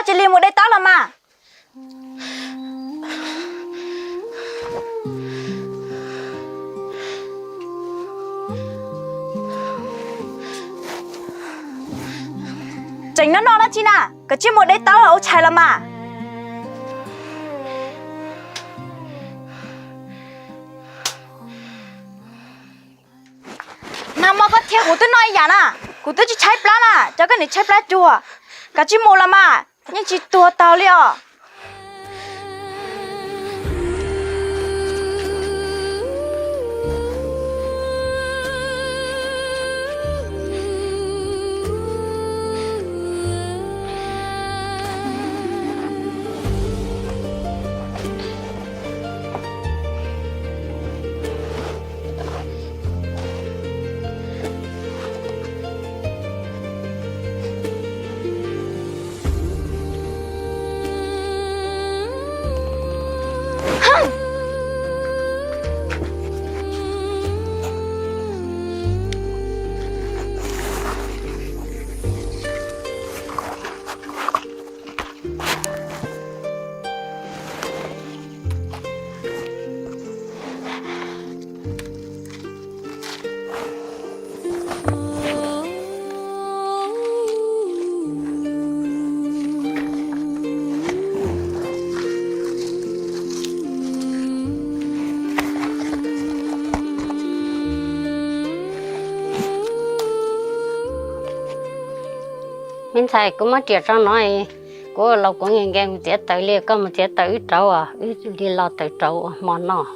cia li mus de taub los mas. Tseem noj noj dab tsi na, koj cia li mus de taub los ua tshais los mas. Nag hmo koj thiab kuv twb noj ib yam na, kuv twb tsis tshaib plab na, cas koj nim tshaib plab cuag. Koj cia li mus los mas, yeej tsis tuag taus li os. Me ntxhais, kuv muab riam tso no, kuv laus kuv nkees nkees mus txiav taws li, koj mus txiav taws wb rauv, wb li los taws rauv ua hmo noj.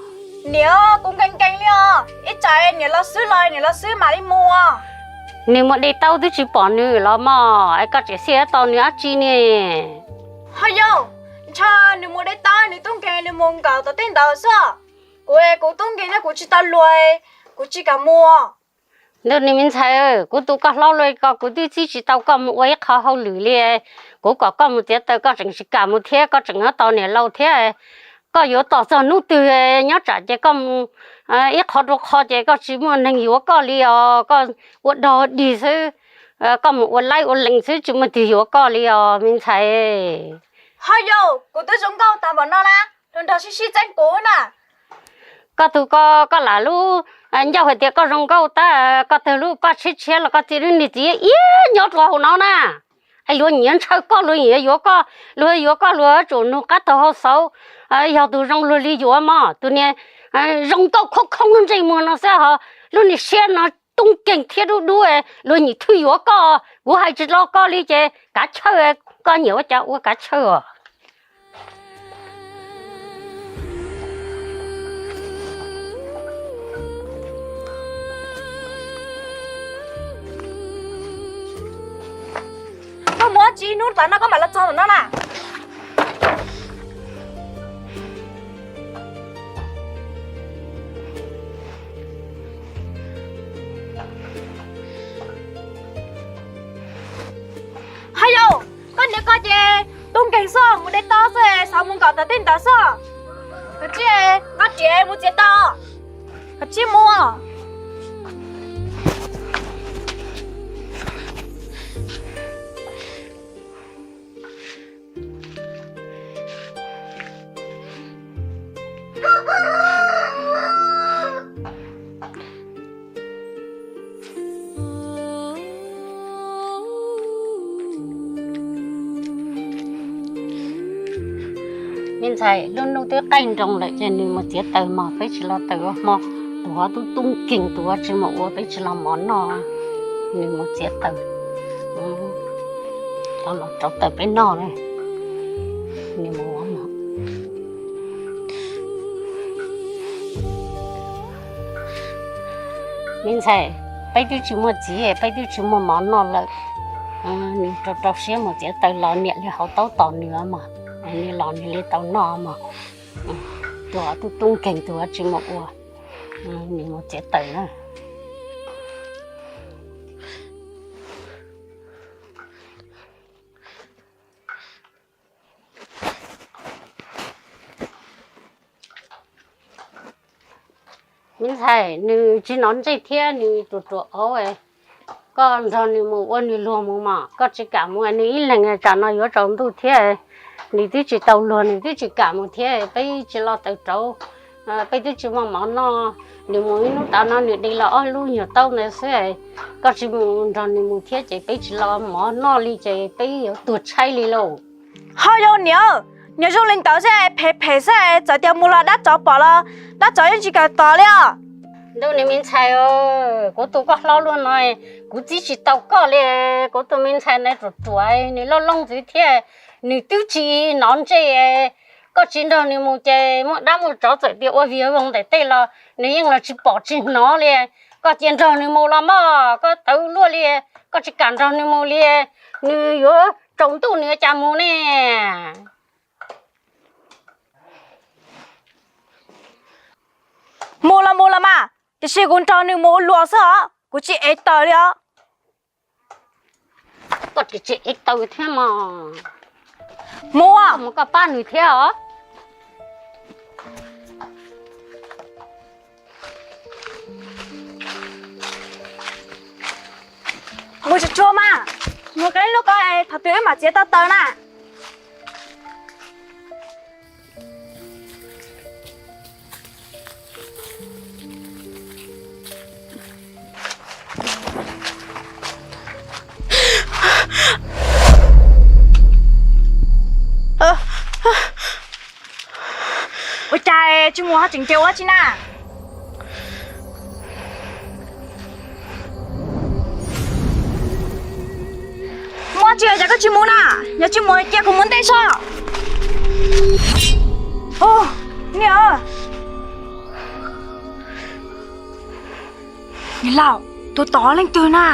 Niam, kuv nkees nkees li os, ib tsam niam los xwb los niam los xwb mam li mus. Nws mus de taub twb tsis pom nws los mog, es koj tseem xij tau nws dab tsi ne? Ho yau, ntshe nws mus de taub nws tub nkeeg nws mus nkaum tom tej ntawd xwb. Kuv, kuv tub nkeeg thiab kuv tsis tau luag, kuv tsis kam mus. Ntuj, nws me ntxhais, kuv tus koj hlob luaj li ko kuv twb txib tsis tau koj mus ua ib qho hauj lwm li. Kuv kom koj mus txiav taws koj tseem tsis kam mus thiab, koj tseem nyob tos niam laus thiab. Koj yuav tos txog hnub twg nyob tsam ces koj mus ib qho rau qho ces koj tsis muaj neeg yuav koj li os, koj ua dog dig xwb, koj mus ua laib ua lees xwb tsis muaj twg yuav koj li os me ntxhais. Ho yau, kuv twb zoo nkauj tag npaum no na, luag nrog sib sib txeeb kuv na. Koj tus ko, koj lam lub ncauj hais tias koj zoo nkauj tab, koj tawg lub paj tshiab tshiab los koj txiv lub niag txiv iab nyob rau hauv no na. Es luag nyiam ntshaw koj, luag nyiam yuav koj, luag yuav koj luag tsum nug qab taug hau xauv, yog tus zoo luag li yuav mog. Tus niag zoo nkauj khoob khoob lub ntsej muag no xwb ho lub niag siab no tub nkeeg thiab dub dub, luag nyiam thwj yuav koj. Kuv hais tsis lo koj li ces kav chawj, koj nyiam ua cas ua kav chawj os. Koj mus ua tsi hnub tas no koj mam los txog ntawm no na? Ho yau, koj niam koj ces tub nkeeg xwb, mus de taub xwb, xav mus nkaum tom tej ntawd xwb. Koj cia li nqa riam mus txiav taws, koj cia li mus. Me ntxhais, lub hnub twb qaij nroos lawm ces nws mus txiav taws mog, peb tsis los taws ua hmo. Tus ho tub tub nkeeg tus ho tsis mus ua, peb tsis los mov noj, nws mus txiav taws. Los rauv taws peb noj, nws mus ua mov. Me ntxhais, peb twb tsis muaj txiv, peb twb tsis muaj mov noj lawm. Nws rau rau siab mus txiav taws los niam li hauv taub tos nws mog, nws los nws li tau noj mog. Tus ho tub tub nkeeg tus ho tsis mus ua, nws mus txiav taws na. Me ntxhais, nws tsis hnov ntsej thiab nws ruam ruam auv. Koj nrog nws mus ua nws luag mus mas koj tsis kam mus, nws ib leeg tsam no yuav tsaus ntuj thiab. Nws twb tsis tau luag, nws twb tsis kam mus thiab, peb tsis los tawm rauv, peb twb tsis muaj mov noj. Nws mus ib hnub tas no nws de los ob lub nyuag taub ntawd xwb. Koj tsis mus nrog nws mus thiab ces peb tsis los mov noj li ces peb yuav tuag tshaib li lauj. Ho yog niam, niam zoo li ntawd xwb, phem phem xwb, txawm tias mus los dab tsov pom los dab tsov yeej tsis kawm tod li os. Ntuj, nws me ntxhais, kuv tus koj hlob luaj no, kuv txib tsis tau koj li. Kuv tus me ntxhais na ruam ruam, nws loj looj ntxwv thiab, nws twb tsis hnov ntsej. Koj tsis nrog nws mus ces muaj dab muaj tsov txawm tias ua vig voog ntawm tej los nws yeej los tsis pom tsis hnov li. Koj cia nrog nws mus los mog, koj tawv luaj li, koj tsis kam nrog nws mus li, nws yuav tsaus ntuj nws yuav cas mus ne. Mus los mus los mas, tiam sis kuv nrog nws mus ua luag xwb os, kuv tsis ev taws li os. Koj tsis tsis ev taws thiab mas. Mus, mus koj pab nws thiab os. Mus tsuag tsuag mas, mus qee lub ko, thaum twg wb mam txiav tau taws na. Ua cas tsis mus ho tseem nce ua tsi na? Muaj tsi cas koj tsis mus na? Yog tsis mus cia kuv mus ntej sob. Niam, niam laus, tus tod leej twg na?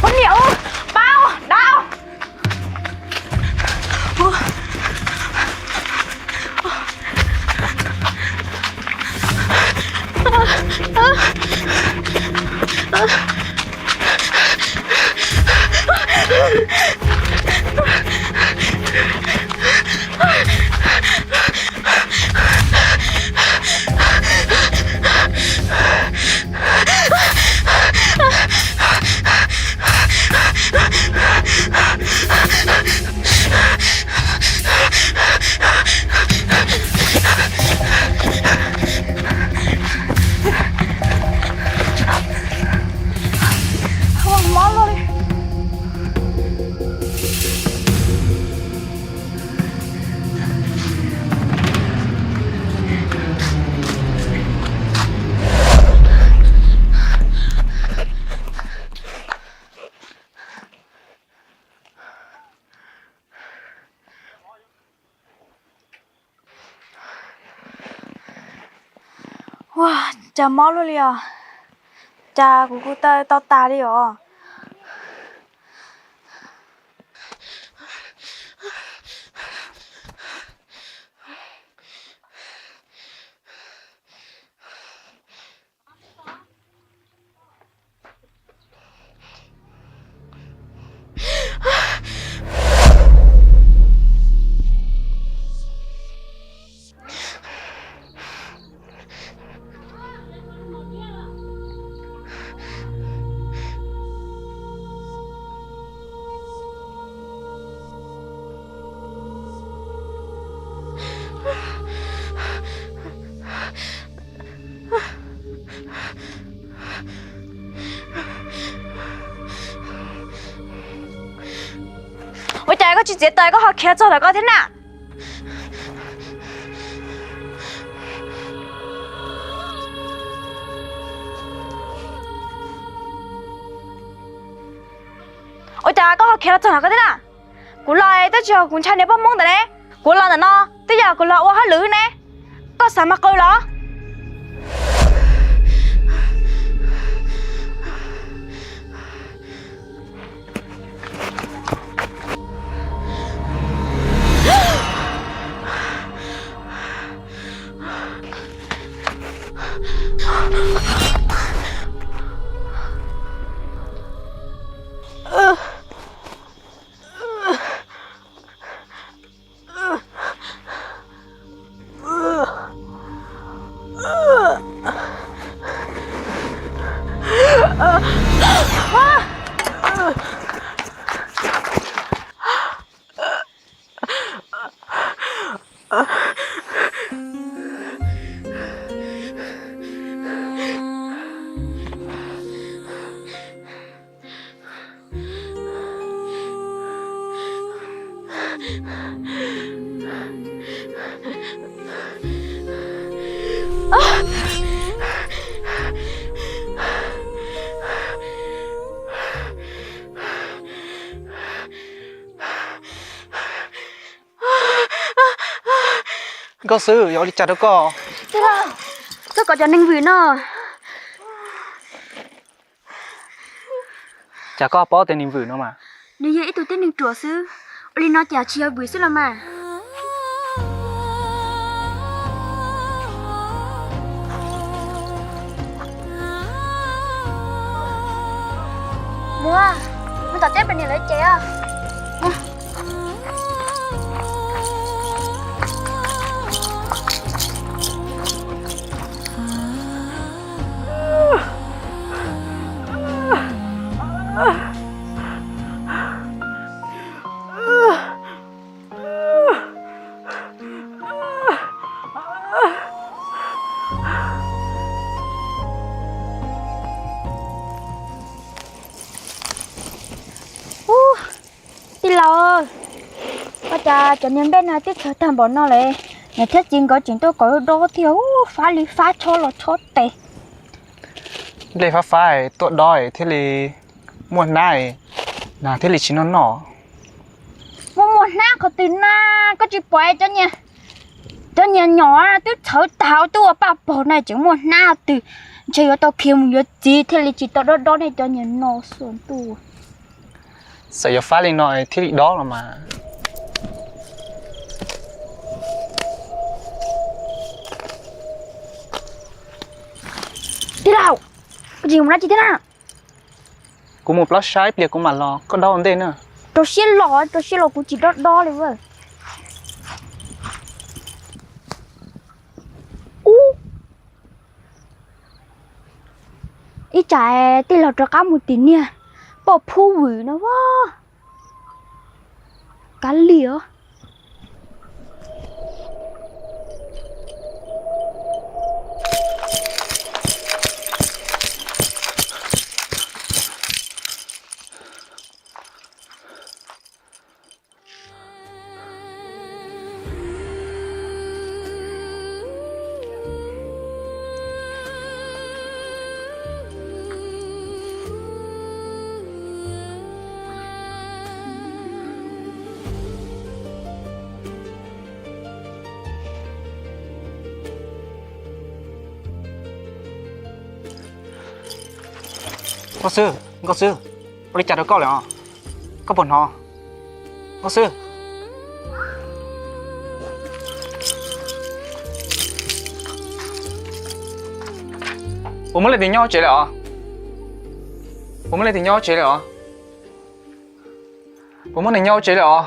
Ua niam, pab, dab. Mob luaj li. Ua cas mob luaj li os. Cas kuv kuv taw tau tas li os. Tsis txiav taws koj ho khiav los txog ntawm ko thiab na. Ua cas koj ho khiav los txog ntawm ko thiab na? Kuv los twb tsis yog kuv ntshai niag poj Hmoob ntawd ne. Kuv los ntawm no twb yog kuv los ua hauj lwm ne. Koj xav mas qw los. Nkauj Xwb, yuav ua li cas rau koj? Koj kom cov neeg vwm no. Cas koj paub tias nws vwm no mas? Nws yog ib tug tib neeg ruam xwb, ua li no cas tsis yog vwm xwb los mas. Muab, mus tom teb pem niam lawv ces os. Ub, tij laug, ua cas cov niag nplej no twb txhawv tag npaum no lawm, niam thiab txiv nkawd tseem tuaj kom dob thiab, ub, fab li fab, tshob los tshob tes. Nplej fab fab tuaj dob thiaj li muaj hnab, nas thiaj li tsis noj noj. Muaj muaj hnab qhov twg na, koj tsis pom cov niag nyom twb txhawv tag twb ua paj pog na, tseem muaj hnab qhov twg? Ntshe yuav tau khiav mus yuav txiv thiaj li tsis tau dob dob nej cov niag no xua ntuj. Txawm yuav fab li no thiaj li dob los mas. Tij laug, koj tsis mus dab tsi thiab na? Kuv mus plob saib pliag kuv mam los, koj dob ua ntej na. Rau siab los, rau siab los, kuv tsis dob dob li. Ub, ib tsam tij laug rov qab mus tim niag poj phub vwm no a. Kav liam. Nkauj Xwb, Nkauj Xwb, ua li cas rau koj lawm os? Koj puas hnov? Nkauj Xwb, puas muaj leej twg nyob hauv tsev lawm os? Puas muaj leej twg nyob hauv tsev lawm os? Puas muaj neeg nyob hauv tsev lawm os?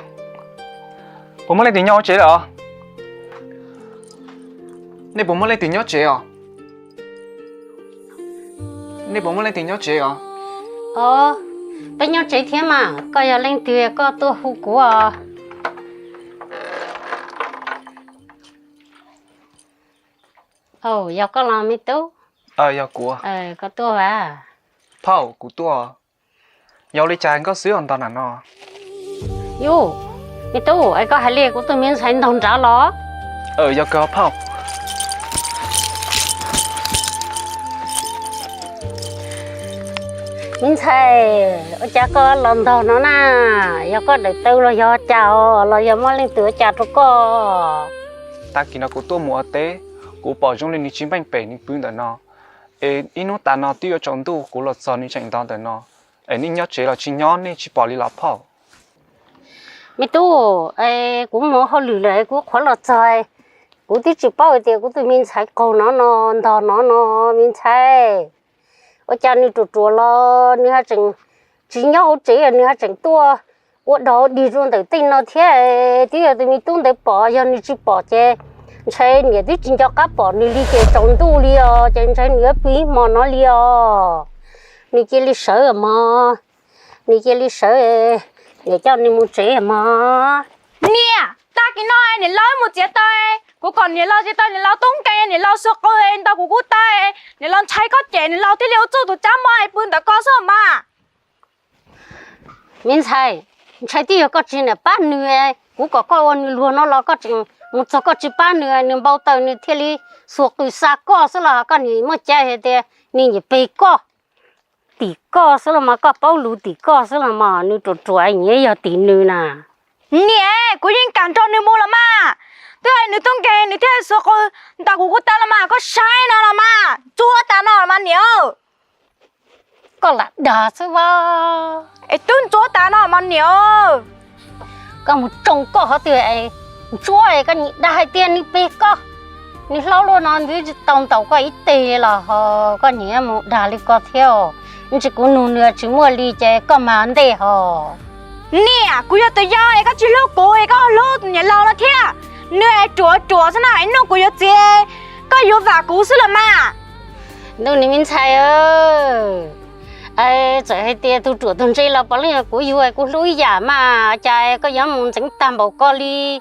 Puas muaj leej twg nyob hauv tsev lawm os? Nej puas muaj leej twg nyob tsev os? Nej puas muaj leej twg nyob tsev os? Os, peb nyob tsev thiab mas, koj yog leej twg koj tuaj hu kuv os? Yog koj los me tub? Yog kuv. Koj tuaj vas? Phauj, kuv tuaj. Yog ua li cas Nkauj Xwb ho nto nram no? Yus, Me tub, es koj hais li kuv tus me ntxhais ntog nrad los? Yog kawg phauj. Me ntxhais, ua cas koj los ntog no na? Yog koj daim tawv los yog cas os, los yog muaj leej twg ua cas rau koj? Tag kis no kuv tuaj mus ua teb, kuv pom zoo li nws tsis meej pem nws pw ntawm no. Es ib hnub tas no twb yuav tsaus ntuj kuv los txog nws tseem ntog ntawm no. Es nej nyob tsev los tsis nyob, nej tsis pom li los phauj? Me tub, es kuv mus hauj lwm lawm kuv qhuav los txog, kuv twb tsis paub hais tias kuv tus me ntxhais qaug no no, ntog no no, me ntxhais. Ua cas nws ruam ruam los nws ho tseem tsis nyob hauv tsev, nws ho tseem tuaj ua dog ua dig rau ntawm tej no thiab. Twb yog tus me tub ntawd pom, yog nws tsis pom ces ntshai niam twb tsis nco qab pom nws li ces tsaus ntuj li os, ces ntshai nws yuav pw ib hmo no li os. Nws cia li sawv mog, nws cia li sawv, niam coj nws mus tsev mog. Niam, tag kis no niam laus mus txiav taws, kuv kom niam laus txiav taws, niam laus tub nkeeg, niam laus xuas qws ntaus kuv kuj taw, niam laus ntshai koj ces niam laus thiaj li ua txuj tus tsab mob pw ntawm ko xwb mas. Me ntxhais, ntshai twb yog koj tsis niam pab nws, kuv kom koj ua nws luag no los koj tseem mus txog koj tsis pab nws, nws npau taws nws thiaj li xuas qws xa koj xwb los koj niam muaj cai hais tias nws nyiam pes koj, tim koj xwb los mas koj paub lus tim koj xwb los mas nws ruam ruam nyiam yog tim nws na. Niam, kuv yeej kam nrog nws mus los mas, twb yog nws tub nkeeg nws thiaj xuas qws ntaus kuv kuj taw los mas, koj saib no los mas ntsuab tas no los mas niam. Koj lam dag xwb as. Es twb ntsuab tas no mas niam. Koj mus tsoo koj qhov twg ntsuab, koj niam dag hais tias nws pes koj, nws hlob luaj no nws tsis tau ntaus koj ib teg los ho koj niam mus dag li ko thiab. Ntsis kuv nug nws tsis muaj li ces koj mas ntej ho. Niam, kuv yog tus yau es koj tsis hlub kuv es koj hlub tus niam laus no thiab. Nws ruam ruam xwb na, ib hnub kuv yuav txiv, koj yuav vam kuv xwb los mas. Ntuj, nws me ntxhais, txawm hais tias tus ruam tus ntse los puav leej kuv yug kuv hlub ib yam mas, cas koj yuav mus ntxeev tag npaum ko li.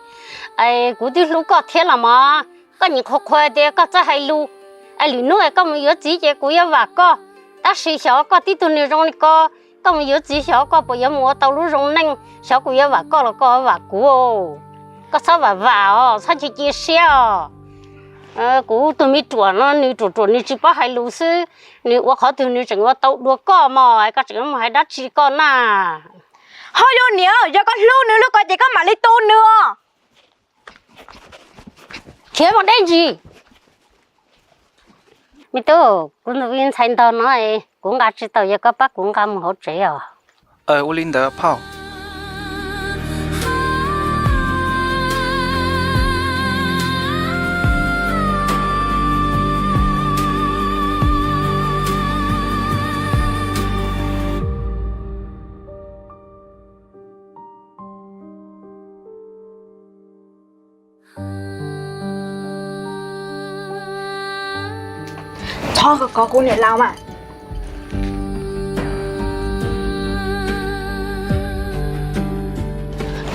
Kuv twb hlub koj thiab los mas, koj nyiam qhuas qhuas tias koj txawj hais lus, lwm hnub koj mus yuav txiv ces kuv yuav vam koj. Tab sis xyov koj tib tug niag zoo li ko, koj mus yuav txiv xyov koj puas yuav mus ua tau lub zoo neej, xyov kuv yuav vam koj los koj vam kuv. Koj txhob vam vam os, txhob cia cia siab os. Kuv tus me ruam no nws ruam ruam nws tsis paub hais lus xwb, nws ua qhov twg nws tseem ua tau dua koj mog, koj tseem mus hais dab tsi koj na. Ho yog niam, yog koj hlub nws lub ko ces koj mam li tu nws os. Khiav mus deb ntsis. Me tub, kuv tus me ntxhais ntog no, kuv nqa tsis tau, yog koj pab kuv nqa mus hauv tsev os. Ua li ntawd phauj. Txhob kov kuv niam laus mas.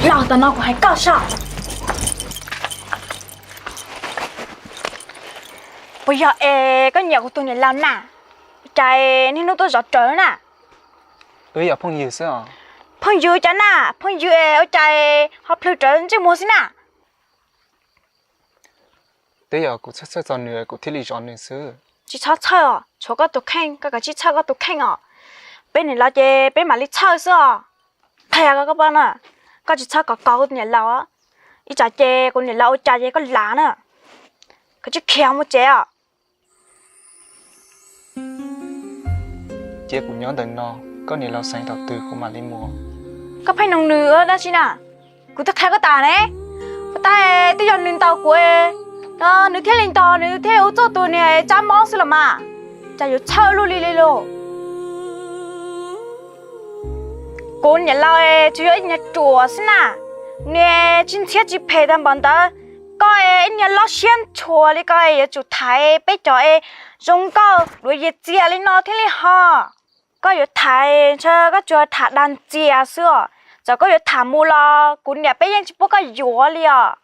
Los tam no kuv hais koj saib. Puas yog es koj nyiam kuv tus niam laus na? Cas niaj hnub tuaj zov rawv na? Wb yog phooj ywg xwb os. Phooj ywg cas na, phooj ywg es ua cas ho plhws rawv ntsej muag xwb na? Twb yog kuv txhawj txhawj txog nws kuv thiaj li zov nws xwb. Tsis txhob txhawj os, tshuav koj tus kheej, koj kav tsij txhawj koj tus kheej os. Peb niam laus ces peb mam li txhawj xwb os. Thaj koj pab na, koj tsis txhob kov kov kuv niam laus. Ib tsam ces kuv niam laus ua cas ces koj lam na. Koj tsis khiav mus tsev os. Cia kuv nyob ntawm no, koj niam laus xeev thaum twg kuv mam li mus. Koj pheej noog nws dab tsi na? Kuv twb qhia koj tas ne. Puas tas twb yog nws ntaus kuv, nws thiaj li ntog, nws thiaj li ua txuj tus niag tsab mob xwb los mas. Cas yuav txhawj luaj li li lauj. Kuv niam laus tsuas yog ib niag ruam xwb na, nws tsis ntxhiab tsis phem tag npaum ntawd. Koj ib niag loj siab ntshua li koj yuav tsum thaiv peb cov zoo nkauj duav yias txias li no thiaj li ho. Koj yuav thaiv ntshe koj tsuas tham dag ntxias xwb os. Txawm koj yuav tham mus los kuv niam peb yeej tsis pub koj yuav li os.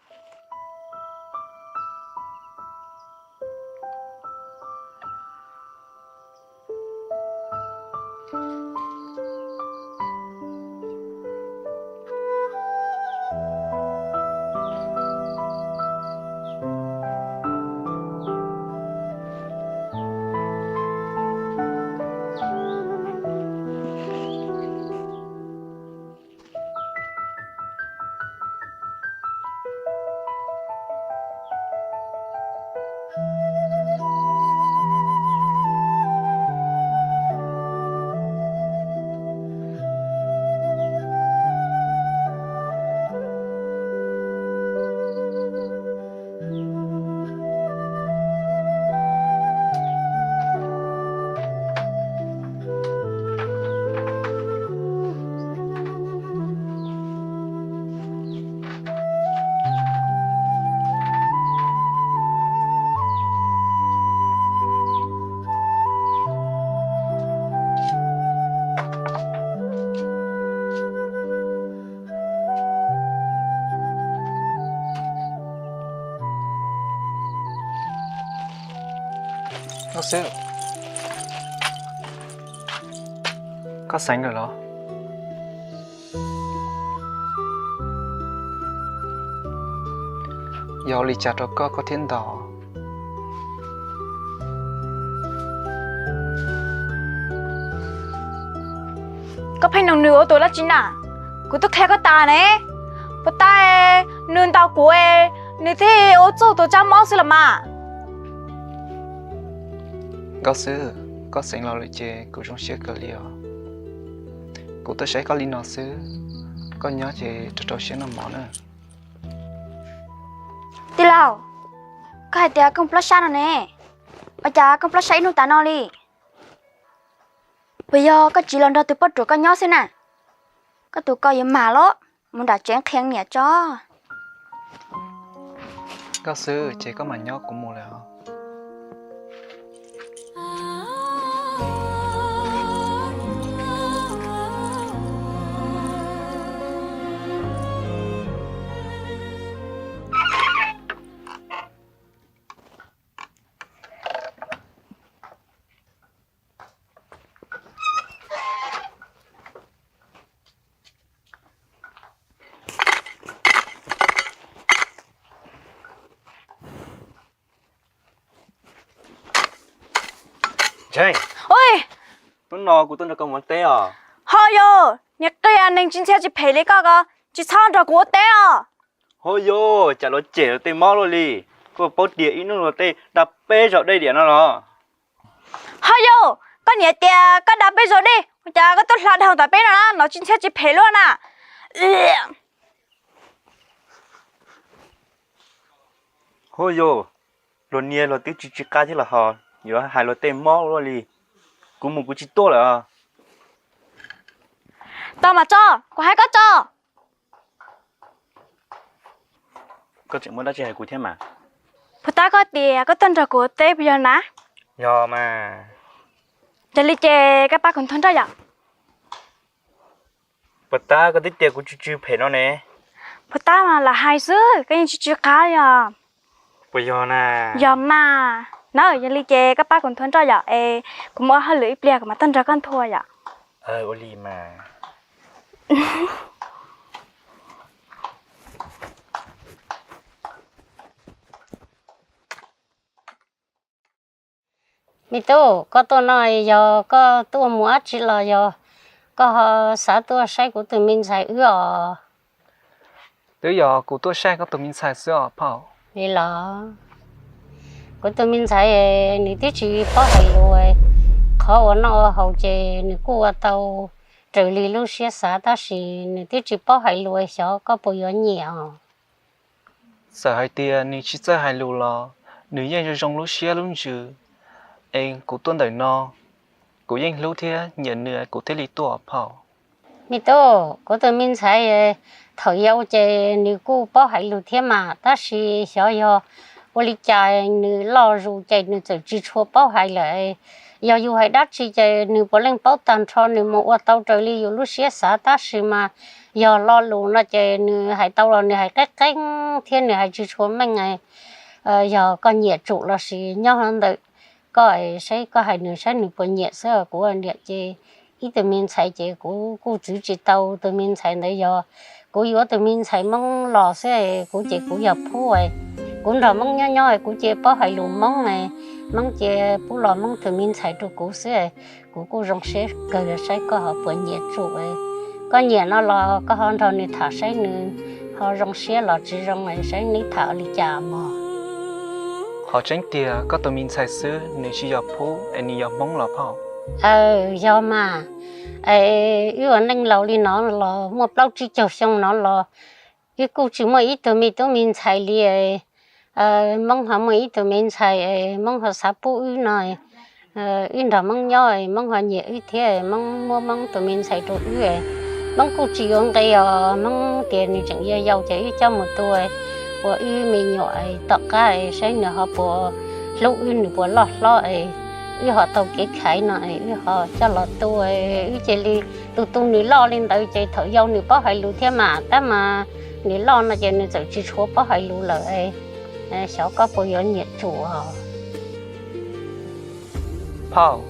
Nkauj Xwb, koj xeev lawm los? Yog ua li cas rau koj, koj thiaj ntaus? Koj pheej noog nws ua tus dab tsi na? Kuv twb qhia koj tas ne. Puas tas nws ntaus kuv, nws thiaj ua txuj tus tsab mob xwb los mas. Nkauj Xwb, koj xeev los lawm ces kuv zoo siab kawg li os. Kuv tuaj saib koj li no xwb, koj nyob ces rau rau siab noj mov na. Tij laug, koj hais tias koj plob sab no ne, ua cas koj plob sab ib hnub tas no li? Puas yog koj tsiv los nrog tus poj ruam koj nyob xwb na? Koj tus ko yuav mag los mus nram tsev qhia niam tso. Nkauj Xwb, ces koj mam nyob, kuv mus lawm os. Ntshai, hnub no kuv tuaj nrog koj mus ua teb os. Ho yog, niag qias neeg tsis ntxhiab tsis phem li koj ko, tsis txhob nrog kuv ua teb os. Ho yog, cas los cem luag tej mob luaj li. Koj paub tias ib hnub luag tej da peb zaug dej diam no los? Ho yog, koj niam tias koj da peb zaug dej, ua cas koj tuaj hla dhau tom peb no na, los tsis ntxhiab tsis phem luaj na. Ho yog, luag niag luag twb tsis tsis qab thiab los ho yuav hais luag tej mob luaj li. Kuv mus kuv tsis tuaj lawm. Tos mas tso, kuv hais koj tso. Koj tseem muaj dab tsi hais kuv thiab mas? Puas tab koj tias koj tuaj nrog kuv ua teb puas yog na? Yog mas. Yog li ces koj pab kuv nthuav nroj yom. Puas tab koj twb tias kuv tsw tsw phem no ne? Puas tab mas lam hais xwb, koj yeej tsw tsw qab yom. Puas yog na? Yog mas. Na, yog li ces koj pab kuv nthuav nroj yom, es kuv mus ua hauj lwm ib pliag kuv mam tuaj nrog koj nthuav yom. Ua li mas. Me tub, koj tuaj no yog koj tuaj mus dab tsi los yog koj ho xav tuaj saib kuv tus me ntxhais wb os? Twb yog kuv tuaj saib koj tus me ntxhais xwb os phauj. Li los, kuv tus me ntxhais nws twb tsis paub hais lus, qhov ua noj ua haus ces nws kuj ua tau raws li lub siab xav tab sis nws twb tsis paub hais lus, xyov koj puas yuav nyiam os? Txawm hais tias nws tsis txawj hais lus los nws yeej zoo zoo lub siab lub ntsws, es kuv tuaj ntawm no kuv yeej hlub thiab nyiam nws kuv thiaj li tuaj phauj. Me tub, kuv tus me ntxhais thaum yau ces nws kuj paub hais lus thiab mas tab sis xyov yog ua li cas nws loj zus ces nws txawm tsis tshua paub hais lawm. Yog yus hais dab tsi ces nws puav leej paub tag nrho, nws mus ua tau raws li yus lub siab xav tab sis mas yog lo lus no ces nws hais tau los nws hais qeeb qeeb thiab nws hais tsis tshua meej. Yog koj nyiam tsum los sis nyob ntawm koj saib koj hais nws saib nws puas nyiam xwb. Kuv niam ces ib tug me ntxhais ces kuv kuj txwv tsis tau tus me ntxhais ntawd. Yog kuv yuav tus me ntxhais Hmoob los xwb, kuv ces kuv yog Hmoob, kuv nrog Hmoob nyob nyob kuv ces paub hais lus Hmoob, Hmoob ces pub los Hmoob tus me ntxhais rau kuv xwb. Kuv kuj zoo siab kawg saib koj ho puas nyiam tsum. Koj nyiam no los koj ho nrog nws tham saib nws ho zoo siab los tsis zoo saib neb tham li cas mog. Qhov tseeb tiag koj tus me ntxhais xwb nws tsis yog Hmoob es nws yog Hmoob los phauj? Aw, yog mas. Wb ua neej laus li no los muaj plaub tsib caug xyoo no los wb kuj tsis muaj ib tug me tub me ntxhais li. Hmoob ho muaj ib tug me ntxhais, Hmoob ho xav pub wb no, wb nrog Hmoob nyob Hmoob ho nyiam wb thiab Hmoob muab Hmoob tus me ntxhais rau wb. Hmoob kuj tsis yuav nqi os, Hmoob tias nws tseem yau yau ces wb coj mus tu ua wb me nyuam tom qab saib nws ho puas hlub wb, nws puas loj hlob, wb ho tau kev khaiv no wb ho coj los tu. Wb cia li tu tu nws loj li ntawd ces thaum yau nws paub hais lus thiab mas tab mas nws loj no ces nws txawm tsis tshua paub hais lus lawm. Xyov koj puas yuav nyiam tsum os? Phauj,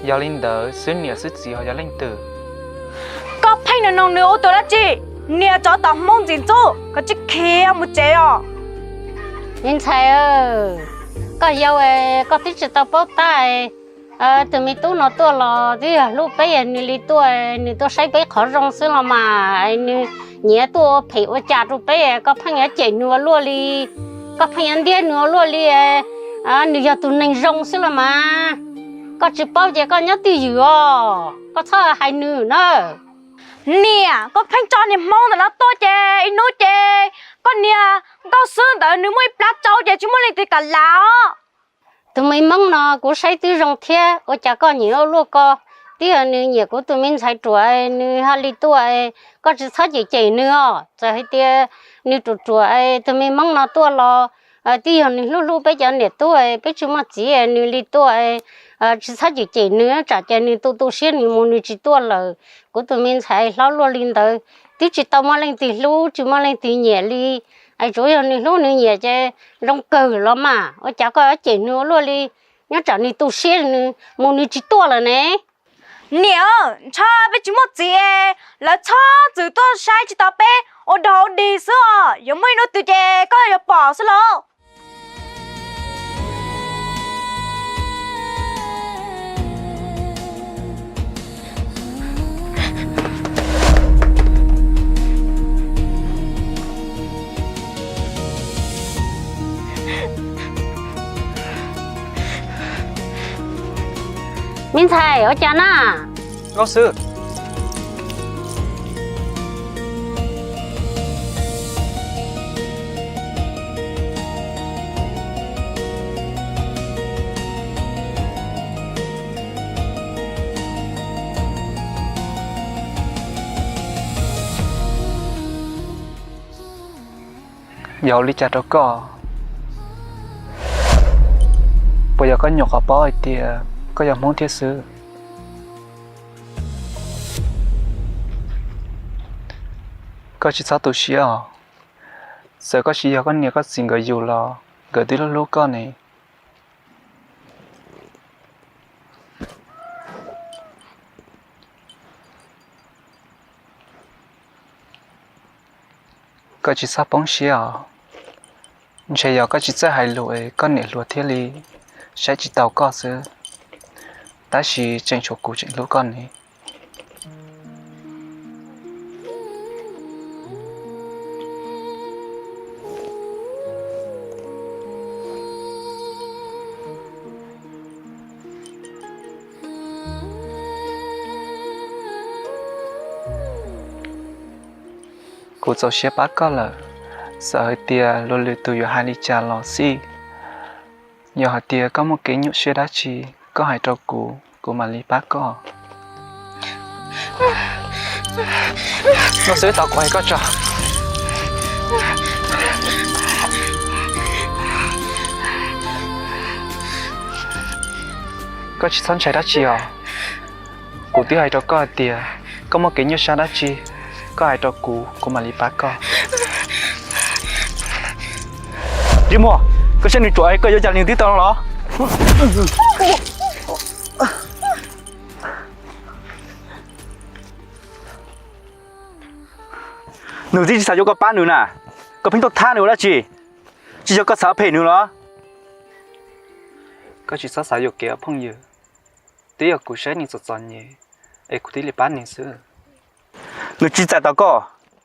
yog li ntawd xwb niam xwb txiv ho yog leej twg? Koj pheej nug nug nws ua tus dab tsi? Niam tsov tom Hmoob ntxim ntxub, koj tsis khiav mus tsev os. Me ntxhais, koj yau, koj twb tsis tau paub tab. Tus me tub no tuaj los twb yog hlub peb, nws li tuaj, nws tuaj saib peb qhov zoo xwb los mas, nws nyiam tuaj ua phem ua cas rau peb, koj pheej yuav cem nws ua luaj li, koj pheej yuav ntiab nws ua luaj li. Nws yog tus neeg zoo xwb los mas, koj tsis paub ces koj nyob twj ywm os, koj txhob hais nws na. Niam, koj pheej tso niag Hmoob ntawm no tuaj ces ib hnub ces koj niag Nkauj Xwb ntawd nws muaj ib plab tsau ces tsis muaj leej twg kam lav os. Tus me Hmoob no kuv saib twb zoo thiab, ua cas koj nyiam ua luaj ko? Twb yog nws nyiam kuv tus me ntxhais ruam nws ho li tuaj, koj tsis txhob cem cem nws os. Txawm hais tias nws ruam ruam, tus me Hmoob no tuaj los twb yog nws hlub hlub peb cov niam tub, peb tsis muaj txiv nws li tuaj, tsis txhob cem cem nws, tsam ces nws tu tu siab nws mus nws tsis tuaj lawm. Kuv tus me ntxhais hlob luaj li ntawd twb tsis tau muaj leej twg hlub tsis muaj leej twg nyiam li, es tsuas yog nws hlub nws nyiam ces zoo kawg los mas, ua cas koj yuav cem nws ua luaj li? Nyob tsam nws tu siab nws mus nws tsis tuaj lawm ne. Niam, ntshe peb tsis muaj txiv, lawv txhob txwm tuaj saib tsis taus peb ua dog ua dig xwb os, yuav muaj ib hnub twg ces koj yuav pom xwb lauj. Me ntxhais, ua cas na? Nkauj Xwb, yog ua li cas rau koj? Puas yog koj nyuam qhuav paub hais tias koj yog Hmoob thiab xwb? Koj tsis txhob tu siab os. Txawm koj tsis yog koj niam koj txiv nkawd yug los nkawd twb hlub hlub koj ne. Koj tsis txhob poob siab os. Ntshe yog koj tsis txawj hais lus es koj niam hluas thiaj li saib tsis taus koj xwb, tab sis tseem tshuav kuv tseem hlub koj ne. Kuv txaus siab pab koj lawm, txawm hais tias luag lwm tus yuav hais li cas los xij. Yog hais tias koj muaj kev nyuaj siab dab tsi, koj hais rau kuv, kuv mam li pab koj. No xwb tos kuv hais koj tso. Koj tsis txhob ntshai dab tsi os. Kuv twb hais rau koj hais tias koj muaj kev nyuaj siab dab tsi, koj hais rau kuv, kuv mam li pab koj. Ntsej muag, koj saib nws ruam koj yuav cas nws twb tau no los? Nws twb tsis xav yuav koj pab nws na, koj pheej tuaj thab nws ua dab tsi? Tsis yog koj xav phem nws los? Koj tsis txhob xav yuam kev phooj ywg, twb yog kuv saib nws txom txom nyem es kuv thiaj li pab nws xwb. Nws tsis txais tos koj,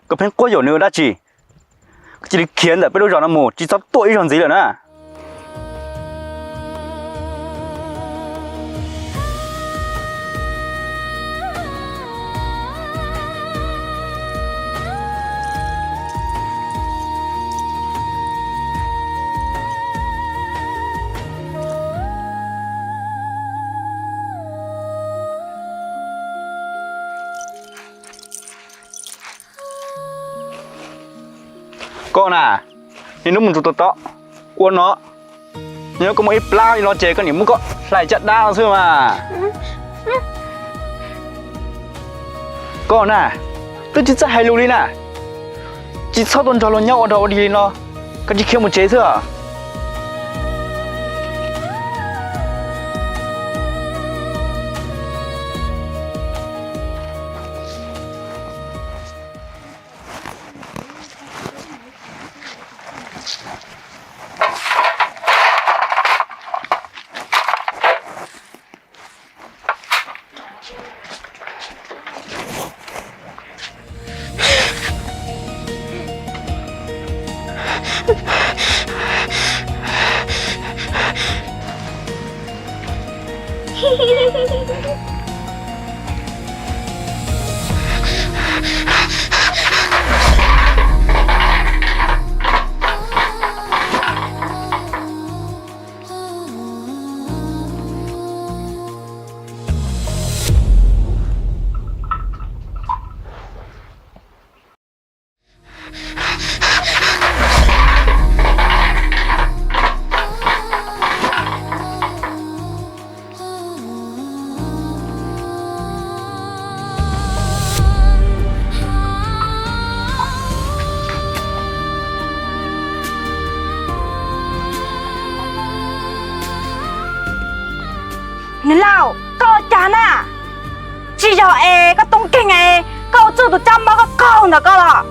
koj pheej quab yuam nws ua dab tsi? Koj cia li khiav ntawm peb lub zos no mus, tsis txhob tuaj ib zaug ntxiv lawm na. Koj na, niaj hnub mus ntsuas tua tom ua no, nyob koj muaj ib plab li no ces koj niam muab koj hlais caj dab no xwb mas. Koj na, twb tsis txawj hais lus li na, tsis txhob tuaj nrog luag nyob ua dog ua dig li no, koj tsis khiav mus tsev xwb. Niam laus, koj ua cas na? Tsis yog es koj toob keeg es koj ua txuj tus tsab mob koj qaug ntawm koj los?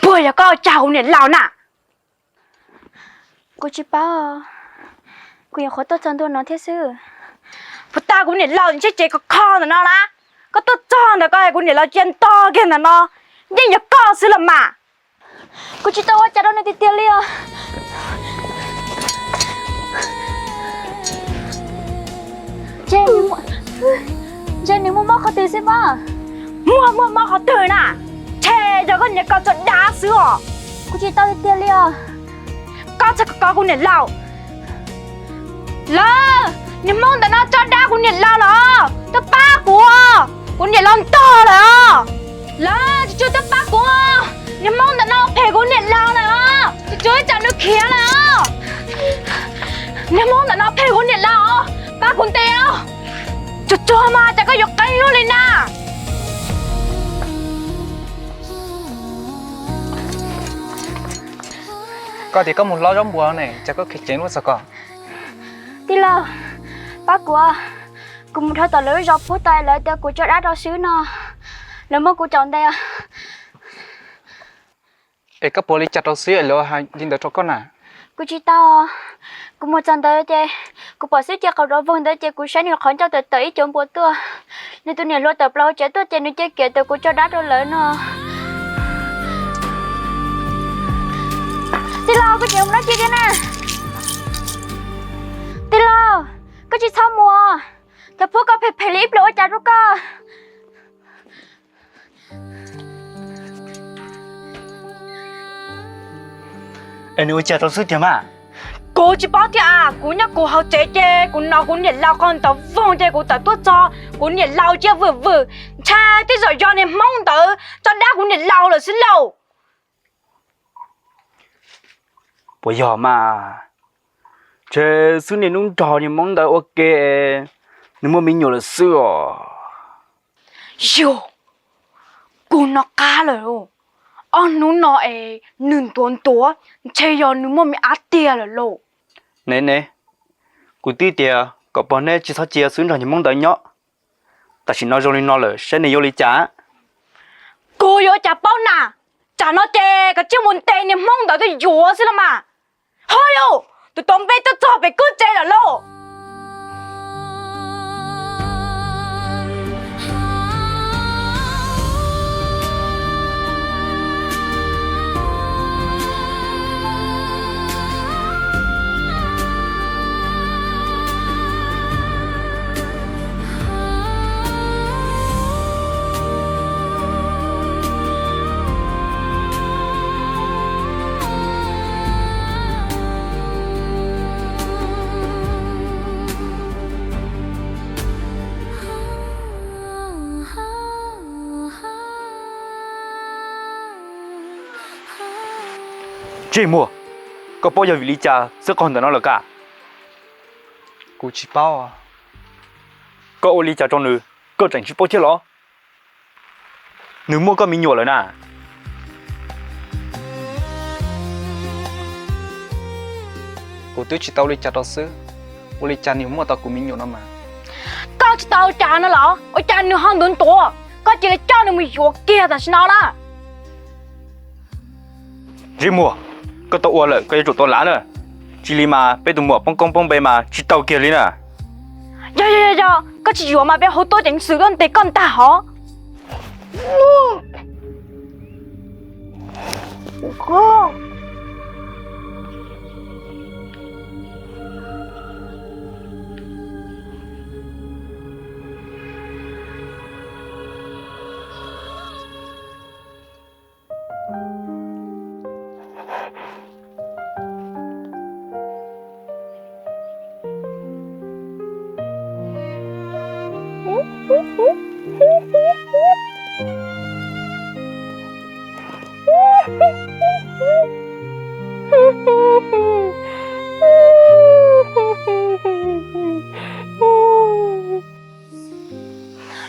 Puas yog koj ua cas kuv niam laus na? Kuv tsis paub, kuv nyuam qhuav tuaj txog ntua no thiab xwb. Puas tas kuv niam laus ntsej tsev khov kho ntawm no na, koj tuaj txog ntawm ko kuv niam laus cia ntog kiag ntawm no, yeej yog koj xwb los mas. Kuv tsis tau ua cas rau nws tiag tiag li os. Ntshe nws muaj mob qhov twg xwb mas. Muaj muaj mob qhov twg na? Ntshe yog koj niam koj tso dab xwb os. Kuv tsis tau tiag tiag li os. Koj txhob kov kuv niam laus. Lawv, niag hmoob ntawm no tso dab kuv niam laus lawm, tuaj pab kuv, kuv niam laus ntog lawm os. Lawv, tsuag tsuag tuaj pab kuv, niag hmoob ntawm no phem kuv niam laus lawm os, tsuag tsuag ib tsam nws khiav lawm os. Niag hmoob ntawm no phem kuv niam laus os, pab kuv ntes os. Tsuag tsuag mas cas koj yuav qeeb luaj li na. Koj tias koj mus lob zaub npua ne, cas koj khiav ceev luaj txog ko? Tij laug, pab kuv, kuv mus dhau tom lawv lub zos pub tau lawv tias kuv tso dab rau xwb no, lawv muab kuv caum ntes. Es koj puas li cas rau xwb es lawv hais li ntawd rau koj na? Kuv tsis tau, kuv mus txog ntawd ces kuv pom xwb cia qhov rov voog ntawd ces kuv saib nws qhov ncauj tawm tawm ib cuav npua tuaj, nws tus niam hluas tawm plaws tsev tuaj ces nws cia kiam tias kuv tso dab rau lawv no. Tij laug, koj tseem mus dab tsi thiab na? Tij laug, koj tsis txhob mus, cov phuab ko phem phem li ib pliag ua cas rau koj. Es nws ua cas rau xwb tiag mas? Kuv tsis paub thiab as, kuv nyob kuv hauv tsev ces kuv hnov kuv niam laus qhov ntawd voog ces kuv tawm tuaj txog, kuv niam laus cia vwm vwm, ntshai tej zaum yog niag hmoob ntawd tso dab kuv niam laus lawm xwb lauj. Puas yog mas? Ntshe xwb niaj hnub nrog niag hmoob ntawd ua ke, nws muaj me nyuam lawm xwb os. Yog, kuv hnov qab lawm, ob hnub no es nws ntuav ntuav, ntshe yog nws muaj me ab tiag lawm lauj. Ne ne, kuv twb tias kom pog neb tsis txhob cia xwb nrog niag hmoob ntawd nyob, tam sim no zoo li no lawm saib nws yuav li cas. Kuv yuav ua cas paub na, tsam no ces koj cia mus ntes niag hmoob ntawd tuaj yuav xwb los mas. Ho yus, tus tau npe tuaj txog pem koj tsev lawm lauj. Ntsej muag, koj paub yog vim li cas xwb qhov ntawm no lawm ka? Kuv tsis paub. Koj ua li cas rau nws, koj tseem tsis paub thiab los? Nws muaj koj me nyuam lawm na. Kuv twb tsis tau ua li cas rau xwb, ua li cas nws muaj tau kuv me nyuam no mas? Koj tsis tau ua cas no los? Ua cas nws ho ntuav ntuav? Koj cia li coj nws mus yuav kiag tam sim no na. Ntsej muag, koj tau ua lawm koj yuav tsum tau lav na. Tsis li mas peb tus muam poob koob poob npe mas tsis tau kiag li na. Yog yog yog, koj tsis yuav mas peb hu tuaj ceev xwm tuaj ntes koj ntag hov.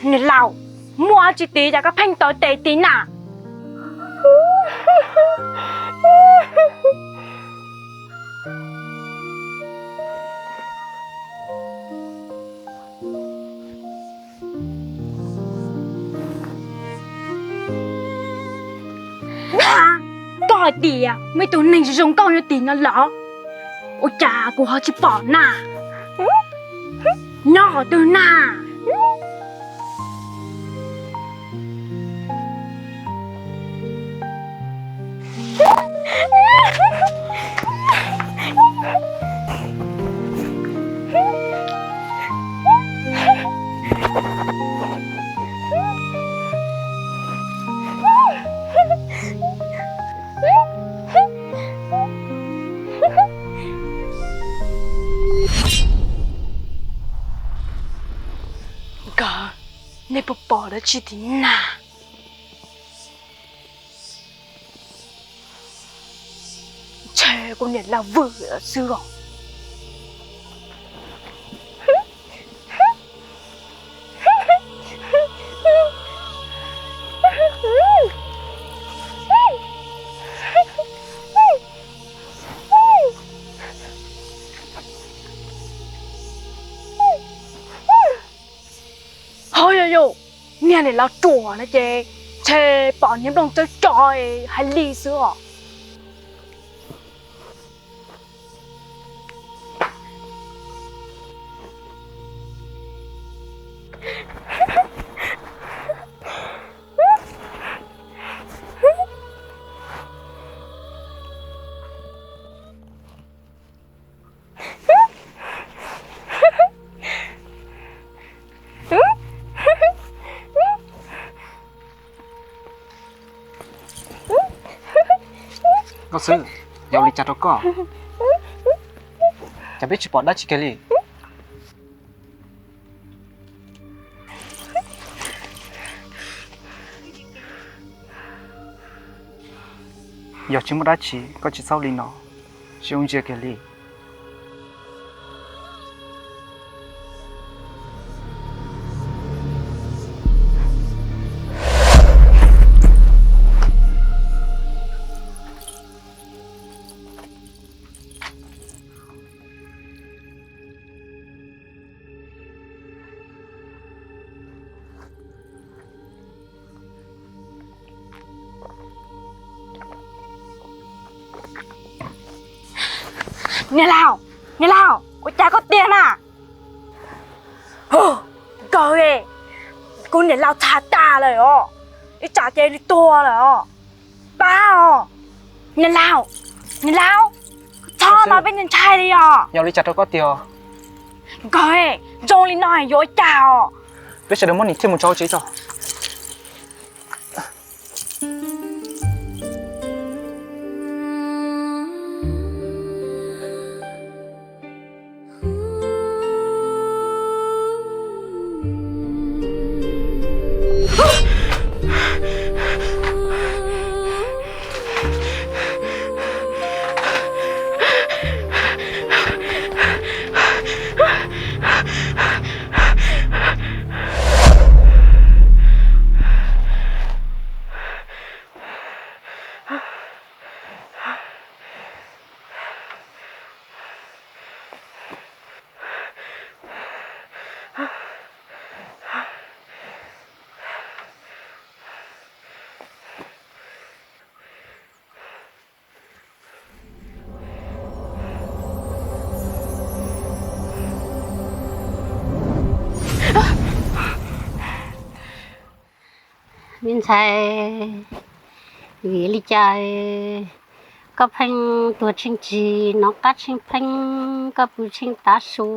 Niam laus, muaj dab tsi tid cas koj pheej taw tes tid na? Koj hais tias muaj ib tug neeg zoo zoo nkauj nyob tim no los? Ua cas kuv ho tsis pom na? Nyob qhov twg na? Nkawd, nej puas pom dab tsi tim na? Ntshe kuv niam laus vwm lawm xwb os. Ho yog yus niag niam laus ruam no ces ntshe pom niag nplooj tsawb tso hais li xwb os. Nkauj Xwb, yog ua li cas rau koj? Cas peb tsis pom dab tsi kiag li? Yog tsis muaj dab tsi koj tsis txhob ua li no, tsis zoo ntsia kiag li. Niam laus, niam laus, ua cas koj tiag na? Kawg, kuv niam laus txhav tas lawm os, ib tsam ces li tuag lawm os. Pab os, niam laus, niam laus, txhob no peb ntshai li os. Yog li cas rau koj tiag? Kawg, zoo li no yuav ua cas os? Peb sawv daws muab nws thiaj mus tso tsev tso. Ntxhais, vim li cas koj pheej tuag tsheej tsis nov qab tsheej pheej, koj pw tsheej tav su,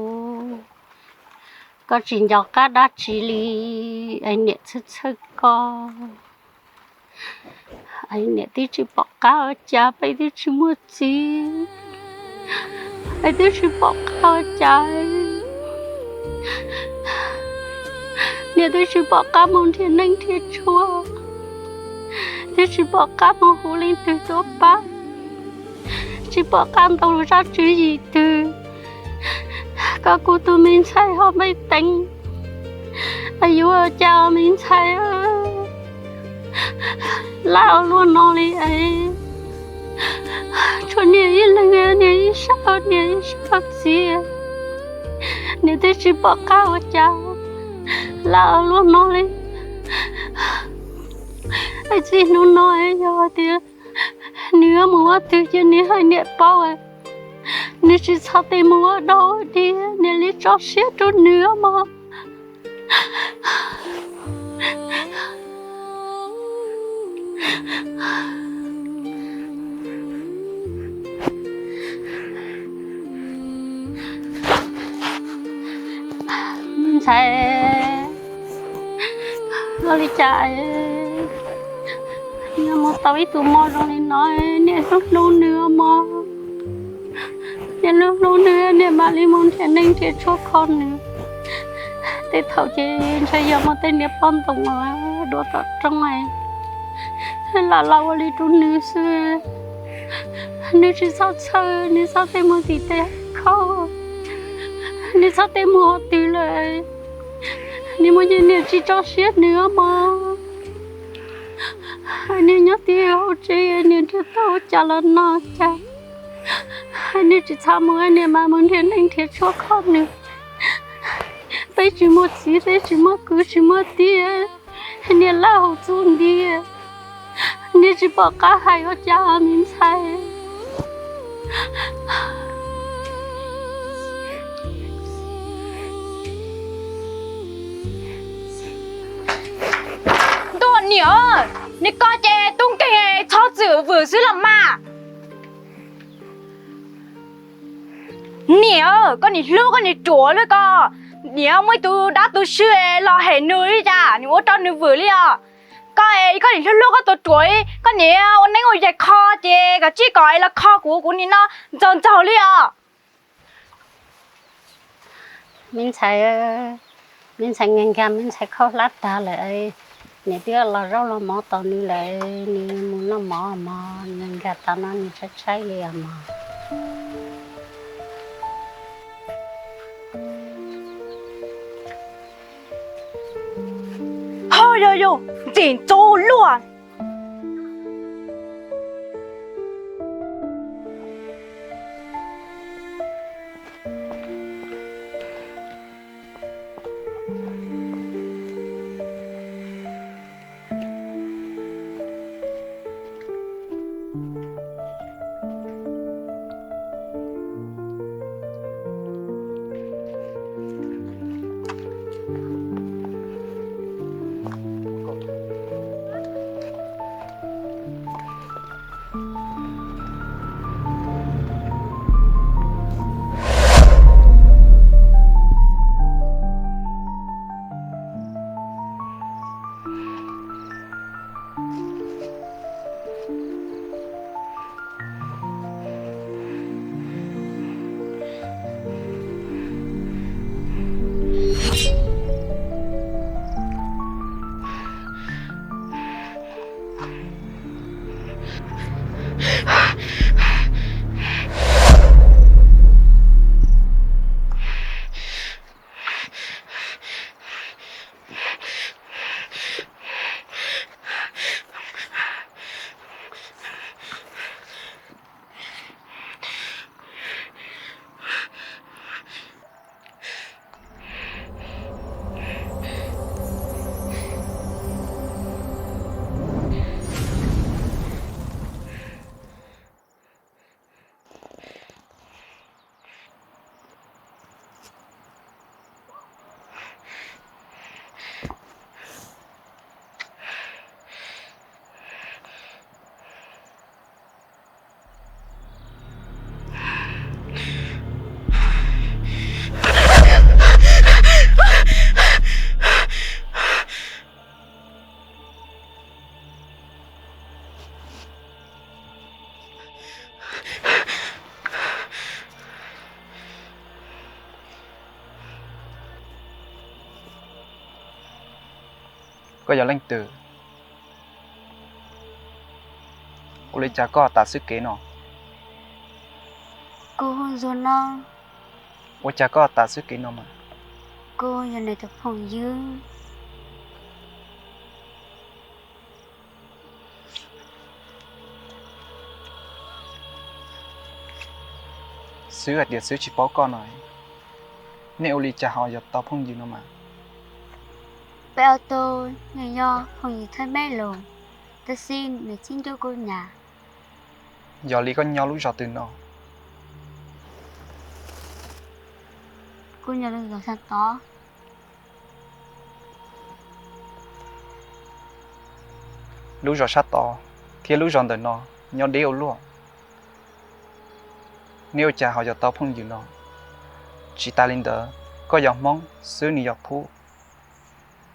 koj tsis nco qab dab tsi li, es niam txhawj txhawj koj. Niam twb tsis pom qab ua cas, peb twb tsis muaj txiv, peb twb tsis pom qab ua cas. Niam twb tsis pom qab mus nrhiav neej nrhiav tshuaj, twb tsis pom qab mus hu leej twg tuaj pab, tsis pom qab ntaus zaj tswv yim twg. Koj kuv tus me ntxhais ho npej teev, yuav ua cas me ntxhais, laj ua luaj no li es, tshuav niam ib leeg, niam ib sab, niam ib sab txiv, niam twb tsis pom qab ua cas, laj ua luaj no li. Es txij hnub no yog hais tias nws yuav mus ua twg ces nws hais niam paub, nws tsis txhob tej mus ua dog ua dig, niam li tso siab rau nws mog. Me ntxhais, ua li cas yuav mus tau ib tug mos zoo li no, niam hlub hlub nws mog. Niam hlub hlub nws, niam mam li mus nrhiav neej nrhiav tshuaj kho nws. Tej thaum ces ntshe yog muaj tej niag poj ntxoog dua tom rooj, lam los ua li rau nws xwb. Nws tsis txhob txhawj, nws txhob tej mus tim tej khauj, nws txhob tej mus qhov twg lawm. Niam mus ces niam tsis tso siab nws mog. Niam nyob twj ywm hauv tsev, niam nrhiav tau ua cas los noj cas. Niam tsis txhob mus, niam mam mus nrhiav neej nrhiav tshuaj kho nws. Peb tsis muaj txiv, peb tsis muaj kwv, tsis muaj tij, niam laj hauv txuj nti, niam tsis pom qab hais ua cas me ntxhais. Ntuj niam, niam koj ces tub nkeeg txhob txwm vwm xwb los mas. Niam, koj nim hlub koj niam ruam li ko, niam muaj ib tug dab tug swb los hem nws li cas niam ua rau nws vwm li os. Koj, koj nim hlub hlub koj tus ruam, koj niam ua neeb ua yaig kho ces kom tsij kom es los kho kuv, kuv nim no ntxaug ntxaug li os. Me ntxhais, me ntxhais nkag nkag, me ntxhais khaub hlab tag lawm, niam twb los zaub los mov tos nws lawm, nws mus noj mov mog, nkag nkag tas no nws tshaib tshaib li os mog. Ho yog yus ntxim ntxub luaj. Koj yog leej twg? Ua li cas koj tas xwb kev no? Kuv hu Ntsuag no. Ua cas koj tas xwb kev no mas? Kuv yog nws tus phooj ywg. Xwb hais tias xwb tsis paub koj no, nej ua li cas ho yog tau phooj ywg no mas? Peb ob tug nws yog phooj ywg thawj meb lus, tab sis nws txib ncuab kuv nyam. Yog li koj nyob lub zos twg no? Kuv nyob lub zos sab tod. Lub zos sab tod thiab lub zos ntawm no nyob deb ua luaj. Neb ua cas ho yog tau phooj ywg no? Tsis tas li ntawd, koj yog Hmoob xwb nws yog Phub,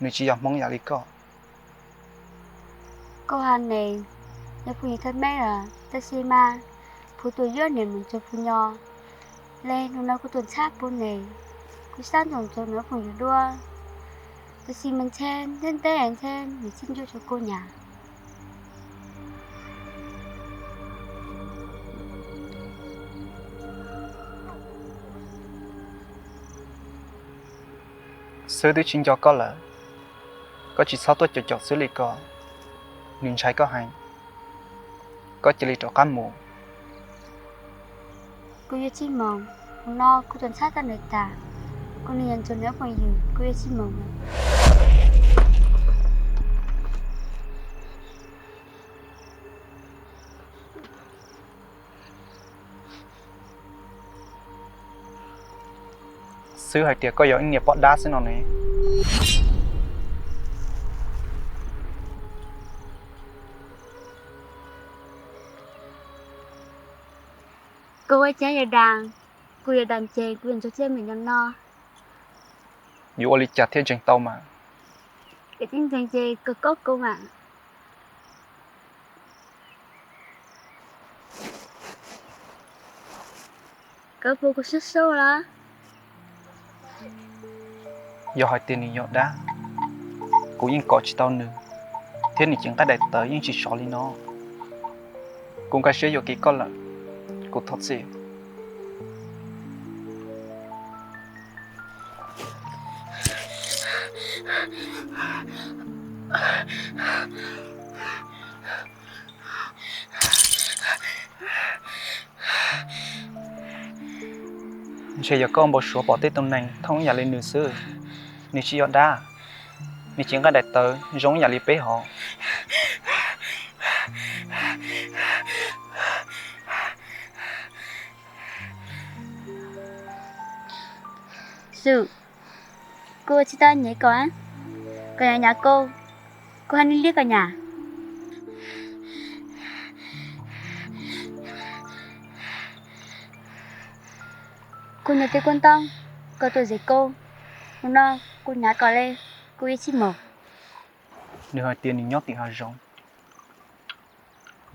nws tsis yog Hmoob yam li koj. Kuv hais nws yog phooj ywg thawj meb lawm, tab sis mas Phub tuaj yuav nws mus ua Phub nyo. Li hnub no kuv tuaj ntxhab Phub nws, kuv xav nrog nws ua phooj ywg dua, tab sis mas ntshe ntev ntev ntshe nws txib ncuab rau kuv nyam. Xwb twb tsis nco koj lawm, koj tsis txhob tuaj caum caum xwb li ko, nws ntshai koj heev. Koj cia li rov qab mus. Kuv yuav txij mus, hnub no kuv tuaj ntxhab tau nws tas, kuv nws yog Ntsuag nws ob phooj ywg, kuv yuav txij mus. Xwb hais tias koj yog ib niag poj dab xwb no ne. Kuv ua cas yog dab, kuv yog dab ces kuv yuav ntsuag txij mus nyob no. Yuav ua li cas thiaj ntseeg tau mas? Koj tsis ntseeg ces koj kob kuv mas. Koj puas kuv sub sub los? Yog hais tias nws yog dab, kuv yeej kov tsis tau nws, thiab nws cev nqaij daim tawv yeej tsis sov li no. Kuv nkag siab yuam kev koj lawm, kuv thov txim. Ntshe yog koj npau suav pom tej tus neeg thooj ib yam li nws xwb. Nws tsis yog dab, nws cev nqaij daim tawv zoo ib yam li peb hov. Xwb, kuv tsis tau nyiam koj, koj yog nyab kuv, kuv hais li koj nyab. Kuv nyob twj kuv ntoo, koj tuaj zes kuv, hnub no kuv nyab koj li, kuv yuav txij mus. Nws hais tias nws nyob tim hav zoov,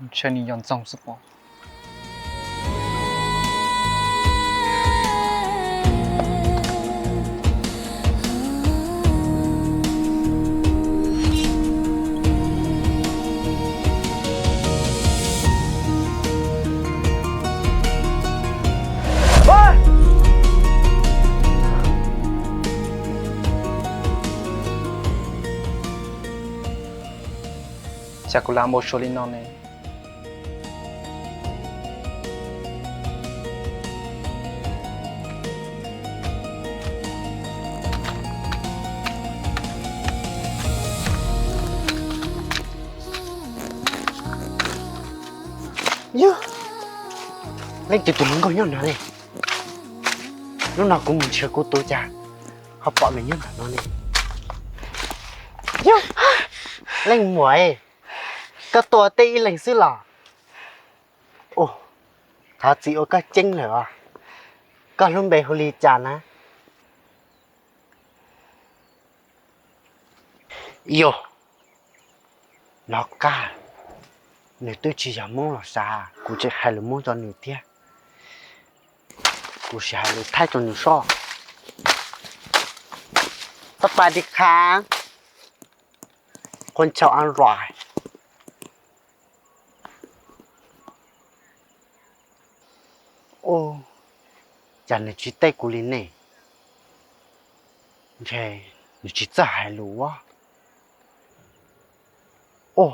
ntshe nws yog ntxoog xwb pob. Cas kuv lam npau suav li no ne? Yog leej twg tus hluas nkauj nyob no ne? Hnub no kuv mus nrhiav kuv tus cas ho pom nws nyob ntawm no ne? Yog leej muam, koj tuaj teb ib leeg xwb los? Ua, thov txim ua koj ceeb lawm os. Koj lub npe hu li cas na? Yog, nov qab, nws twb tsis yog Hmoob los sav, kuv tseem hais lus Hmoob rau nws thiab. Kuv sim hais lus Thaib rau nws soj. Tau pas di qha. Qhuab ntshaw ab nruas. Ub, cas nws tsis teb kuv li ne? Ntshe nws tsis txawj hais lus ua. Ub,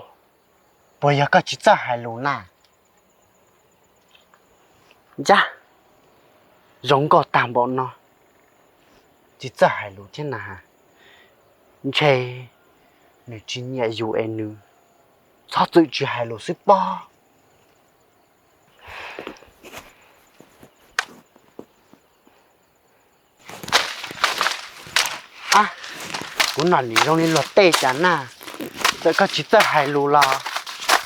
puas yog koj tsis txawj hais lus na? Yaj, zoo nkauj tag npaum no, tsis txawj hais lus thiab na. Ntshe nws tsis nyiam yus es nws txhob txwm tsis hais lus xwb pob. Ab, kuv nom nim zoo li luag tej cas na. Txawm koj tsis txawj hais lus los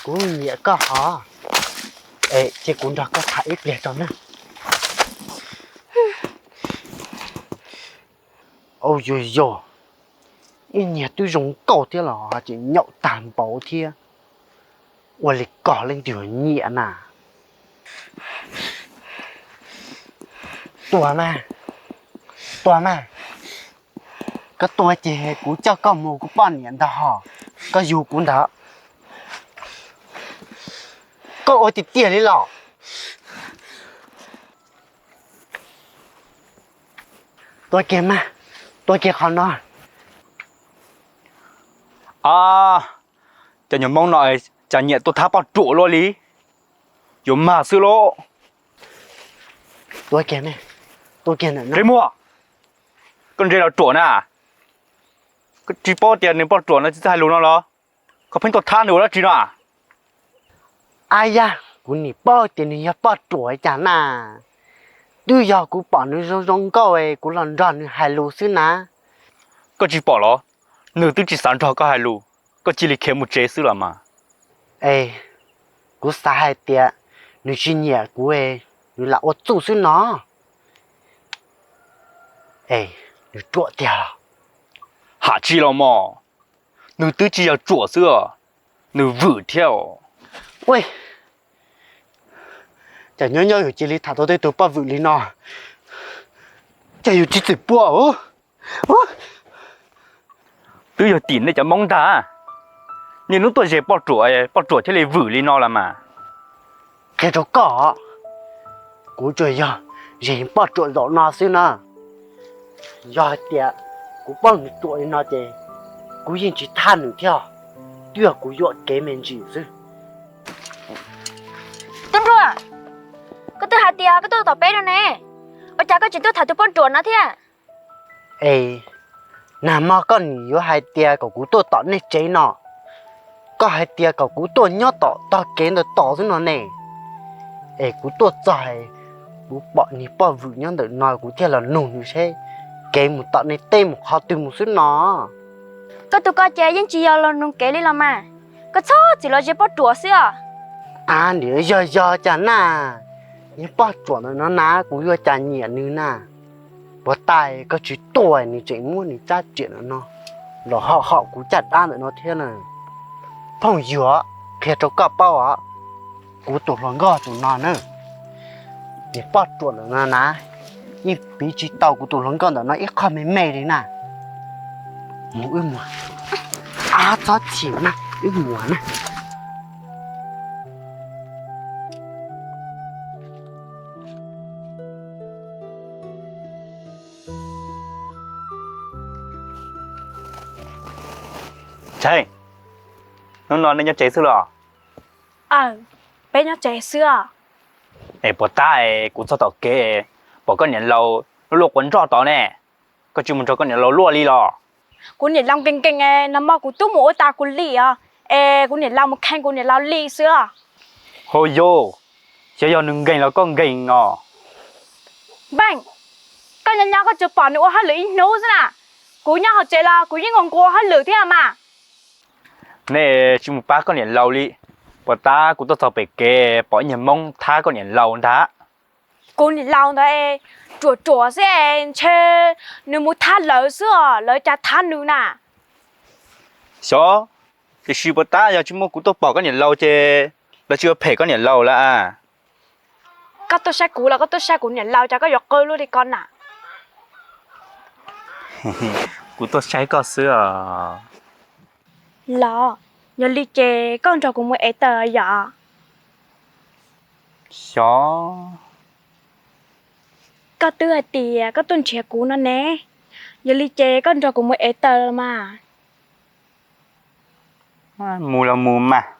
kuv nyiam koj hov. Es cia kuv nrog koj tham ib pliag tso na. Au yog yog, ib nyiag twb zoo nkauj thiab los tseem nyaum tag npaum thiab. Ua li koj leej twg nyiam na? Tua mas, tua mas. Koj tua ces kuv coj koj mus kuv poj niam ntag hos. Koj yug kuv ntag. Koj ua tiag tiag li los? Tua kiag mas, tua kiag qhov no. Cov nyuag Hmoob no cas nyiam tuaj thab poj ruam luaj li, yuav mag xwb lauj. Tua kiag, tua kiag ntawm no. Muag, koj ntse los ruam na. Koj tsis paub tias nws poj ruam no tsis txawj hais lus no los? Koj pheej tuaj thab nws ua dab tsi no? Ab yaj, kuv nim paub tias nws yog poj ruam cas na. Twb yog kuv pom nws zoo zoo nkauj es kuv los nrog nws hais lus xwb na. Koj tsis pom los? Nws twb tsis xav nrog koj hais lus, koj cia li khiav mus tsev xwb los mas. Es kuv xav hais tias nws tsis nyiam kuv es nws lam ua txuj xwb no. Es nws ruam tiag los? Ham tsis los mog, nws twb tsis yog ruam xwb, nws vwm thiab. Ua, cas nyob nyob yus cia li tham tau tej tug poj vwm li no, cas yus tsis txwm pua. Twb yog tim nej cov Hmoob ntag, niaj hnub tuaj zes poj ruam, poj ruam thiaj li vwm li no los mas. Qhia rau koj, kuv tsuas yog zes poj ruam zaum no xwb na. Yog hais tias kuv paub nws ruam li no ces kuv yeej tsis thab nws thiab, twb yog kuv yuam kev me ntsis xwb. Tub Nruas, koj twb hais tias koj tuaj tom peb no ne, ua cas koj tseem tuaj tham tus poj ruam no thiab? Es nag hmo koj nim yuav hais tias kom kuv tuaj tom nej tsev no, koj hais tias kom kuv tuaj nyob tom tog kev ntawm tos xwb no ne. Es kuv tuaj txog, kuv pom niag poj vwm nyob ntawm no kuv thiaj los nug nws seb kev mus tom nej teb mus qhov twg mus xwb no. Koj tus ko ces yeej tsis yog los nug kev li los mas, koj txhob txwm los zes poj ruam xwb os. Av, niam yog yog cas na, niag poj ruam ntawm no na kuv yuav cas nyiam nws na. Puas tas koj tsis tuaj nws tseem muab nws tsab riam ntawm no los hom hom kuv caj dab ntawm no thiab na. Phooj ywg, qhia rau koj paub os, kuv tus hluas nkauj tus no na, niag poj ruam ntawm no na, yeej piv tsis tau kuv tus hluas nkauj ntawm no ib qho me me li na. Mus wb mus. Av, txhob chim na, wb mus na. Ntshai, hnub no nej nyob tsev xwb los? Peb nyob tsev xwb os. Es puas tab kuv txog tom kev pom koj niam laus luaj luaj quav nroj tod ne, koj tsis mus nrog koj niam laus luaj li los? Kuv niam laus nkees nkees, nag hmo kuv twb mus ua tas kuv lim os, es kuv niam laus mus kheej kuv niam laus lim xwb os. Ho yus, xyov yog nws nkees los koj nkees os. Npeej, koj nyob nyob koj tsuas pom nws ua hauj lwm ib hnub xwb na, kuv nyob hauv tsev los kuv yeej nkaus nkaus ua hauj lwm thiab mas. Nej tsis mus pab koj niam laus li, puas tab kuv tuaj txog pem kev pom ib nyuag Hmoob thab koj niam laus ntag. Kuv niam laus ntawd ruam ruam xwb, ntshe nws mus thab lawv xwb os, lawv cas thab nws na. Xyov, tiam sis puas tab yog tsis muaj kuv tuaj pom koj niam laus ces lawv tsis ua phem koj niam laus lawm. Koj tuaj saib kuv los koj tuaj saib kuv niam laus cas koj yuav qw luaj li ko na? Kuv tuaj saib koj xwb os. Los, yog li ces koj nrog kuv mus ev taws yom? Xyov. Koj twb hais tias koj tuaj nrhiav kuv no ne, yog li ces koj nrog kuv mus ev taws los mas. Mus los mus mas.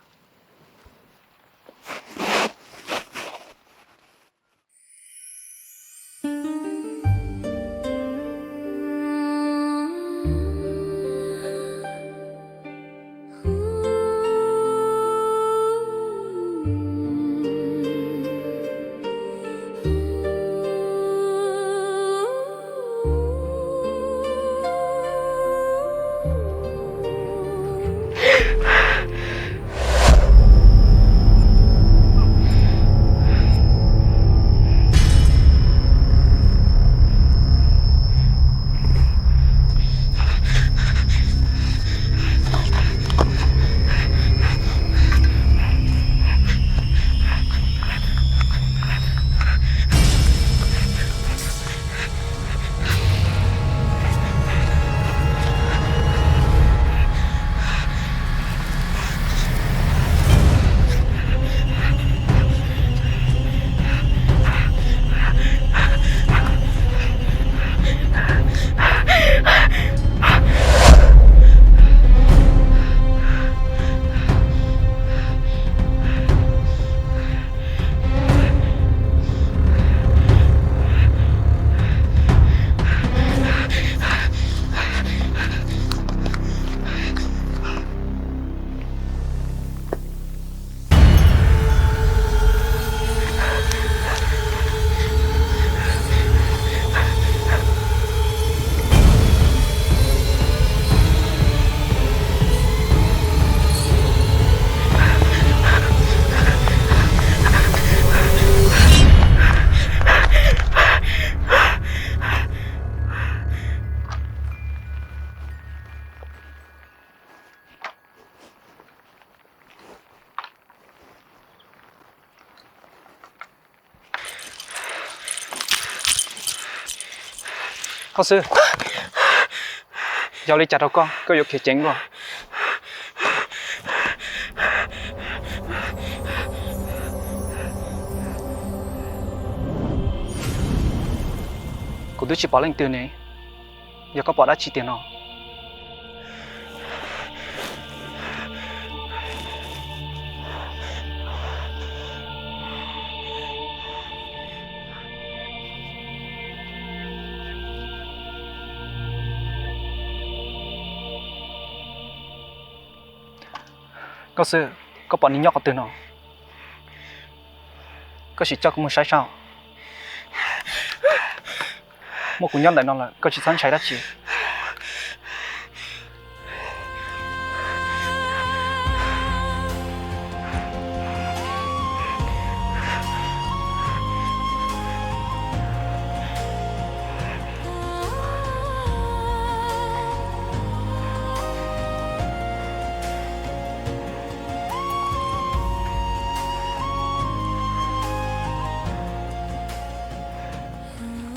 Koj xwb, yog li cas rau koj, koj yuav khiav ceev luaj. Kuv twb tsis pom leej twg ne, yog koj pom dab tsi tiag no? Koj xwb, koj pom nws nyob qhov twg no? Koj sim coj kuv mus saib saib. Muaj kuv nyob ntawm no lawm, koj tsis txhob ntshai dab tsi.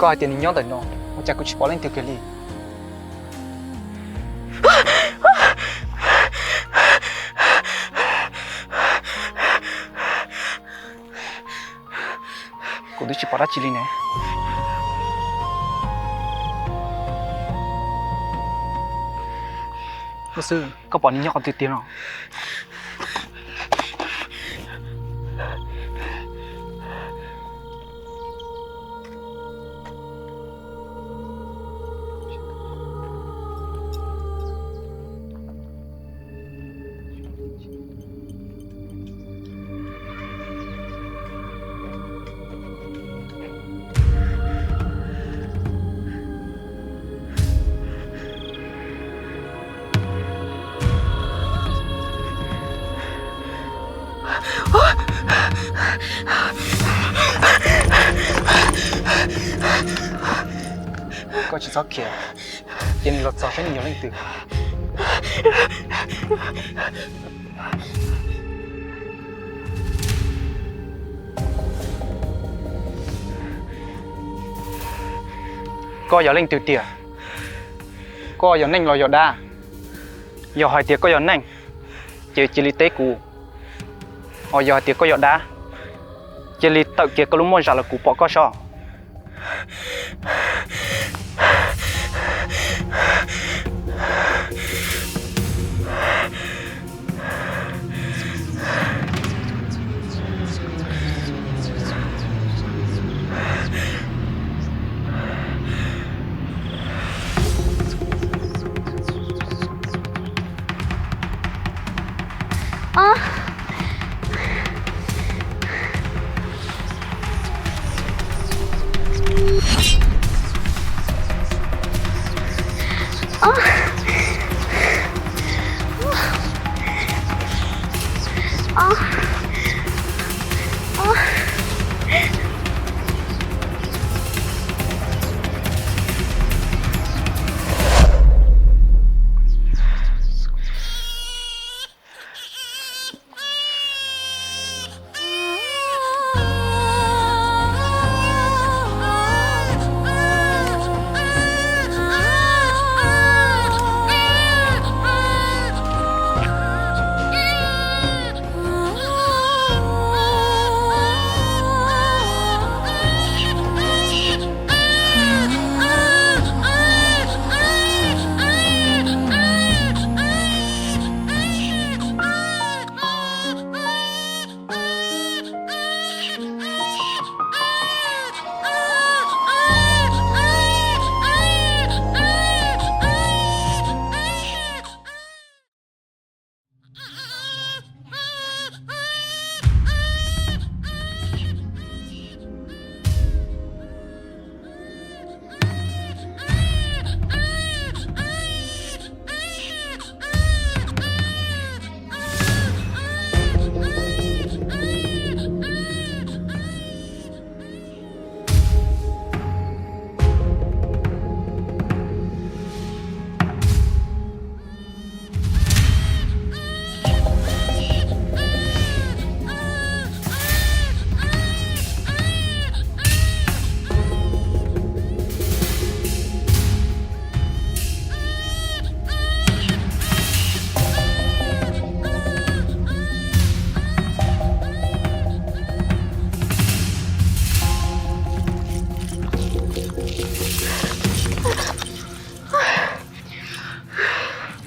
Koj hais tias nws nyob ntawm no, ua cas kuv tsis pom leej twg kiag li? Kuv twb tsis pom dab tsi li ne. Koj xwb, koj pom nws nyob qhov twg tiag no? Koj tsis txhob khiav, cia nws los txog saib nws yog leej twg. Koj yog leej twg tiag? Koj yog neeg los yog dab? Yog hais tias koj yog neeg, ces cia li teb kuv. Ho yog hais tias koj yog dab, cia li tawm kiag koj lub muaj zam los kuv pom koj so.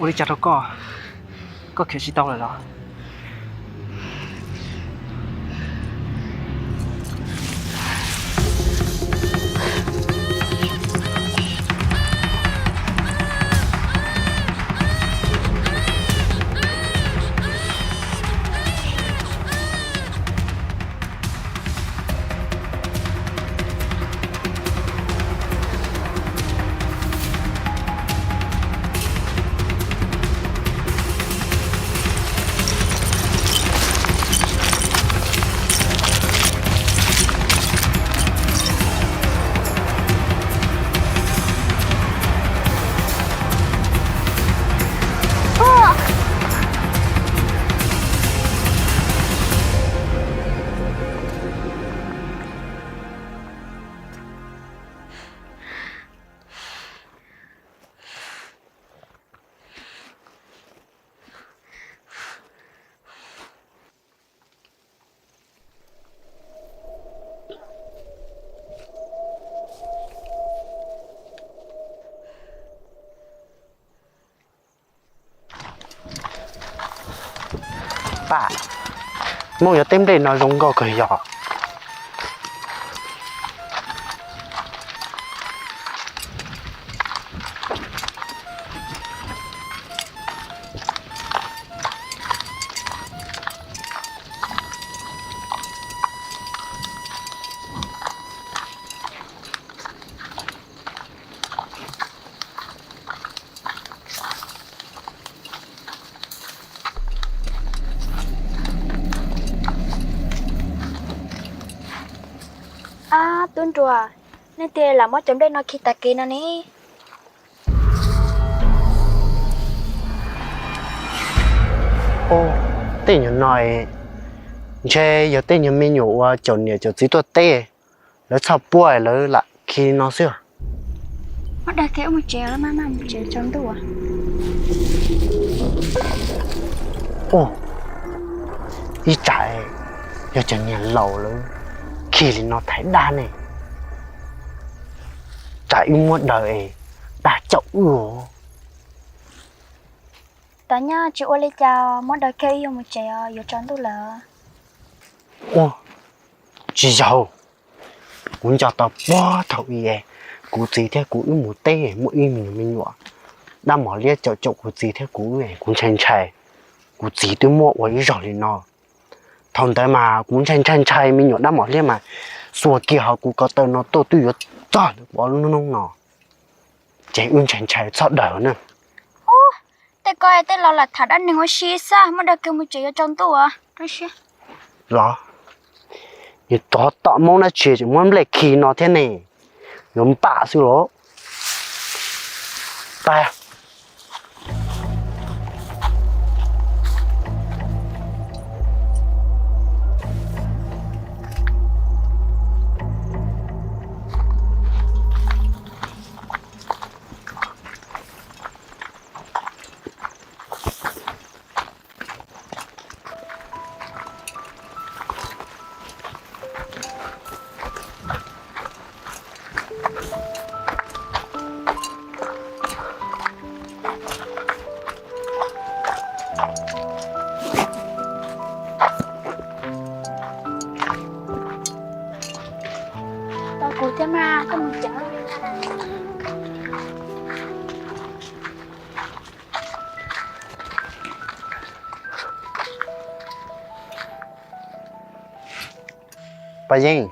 Ua li cas rau koj? Koj khiav tsis tau lawm los? Pam, Hmoob yuav tej nplej no zoo nkauj kawg yog. Ab, tub Nruas, nej tiag lam muab cov nplej no khi tag kev no ne. Tej nyuag no ntshe yog tej nyuag me nyuam uas caum niam caum txiv tuaj teb, lawv txhaj puab lawv lam khi no xwb. Muab dag kiag wb mus tsev, maj mam mus tsev tsaus ntuj. Ua, ib tsam yog cov niag laus lawv khi li no thaiv dab ne, tsam wb muab daws es dab caum wb. Tom nyob tsis ua li cas, muab daws kiag wb yuav mus tsev os, yuav tsaus ntuj lawm. Ua, tsis yog, kuv nco tau puag thaum i kuv txiv thiab kuv wb mus teb muaj ib me nyuam me nyuam dab mos liab caum caum kuv txiv thiab kuv wb, kuv ntshai ntshai, kuv txiv twb muab ua ib zaug li no. Thaum ntawd mas kuv ntshai ntshai ntshai me nyuam dab mos liab mas xuas kiag hauv kuv ko taw no tuaj twb yuav txog ntawm pov lub hnub no, ces wb ntshai ntshai txhob daws na. Ub, tej ko tej laus lam tham dab neeg ua si xwb, muab daws kiag mus tsev yuav tsaus ntuj os. Los, nws tsov tom Hmoob dab tsi tseem muab nplej khi no thiab ne, yuav npam xwb los. Pab. Tau kuv thiab mas, koj mus ceev. Paj Yeeb,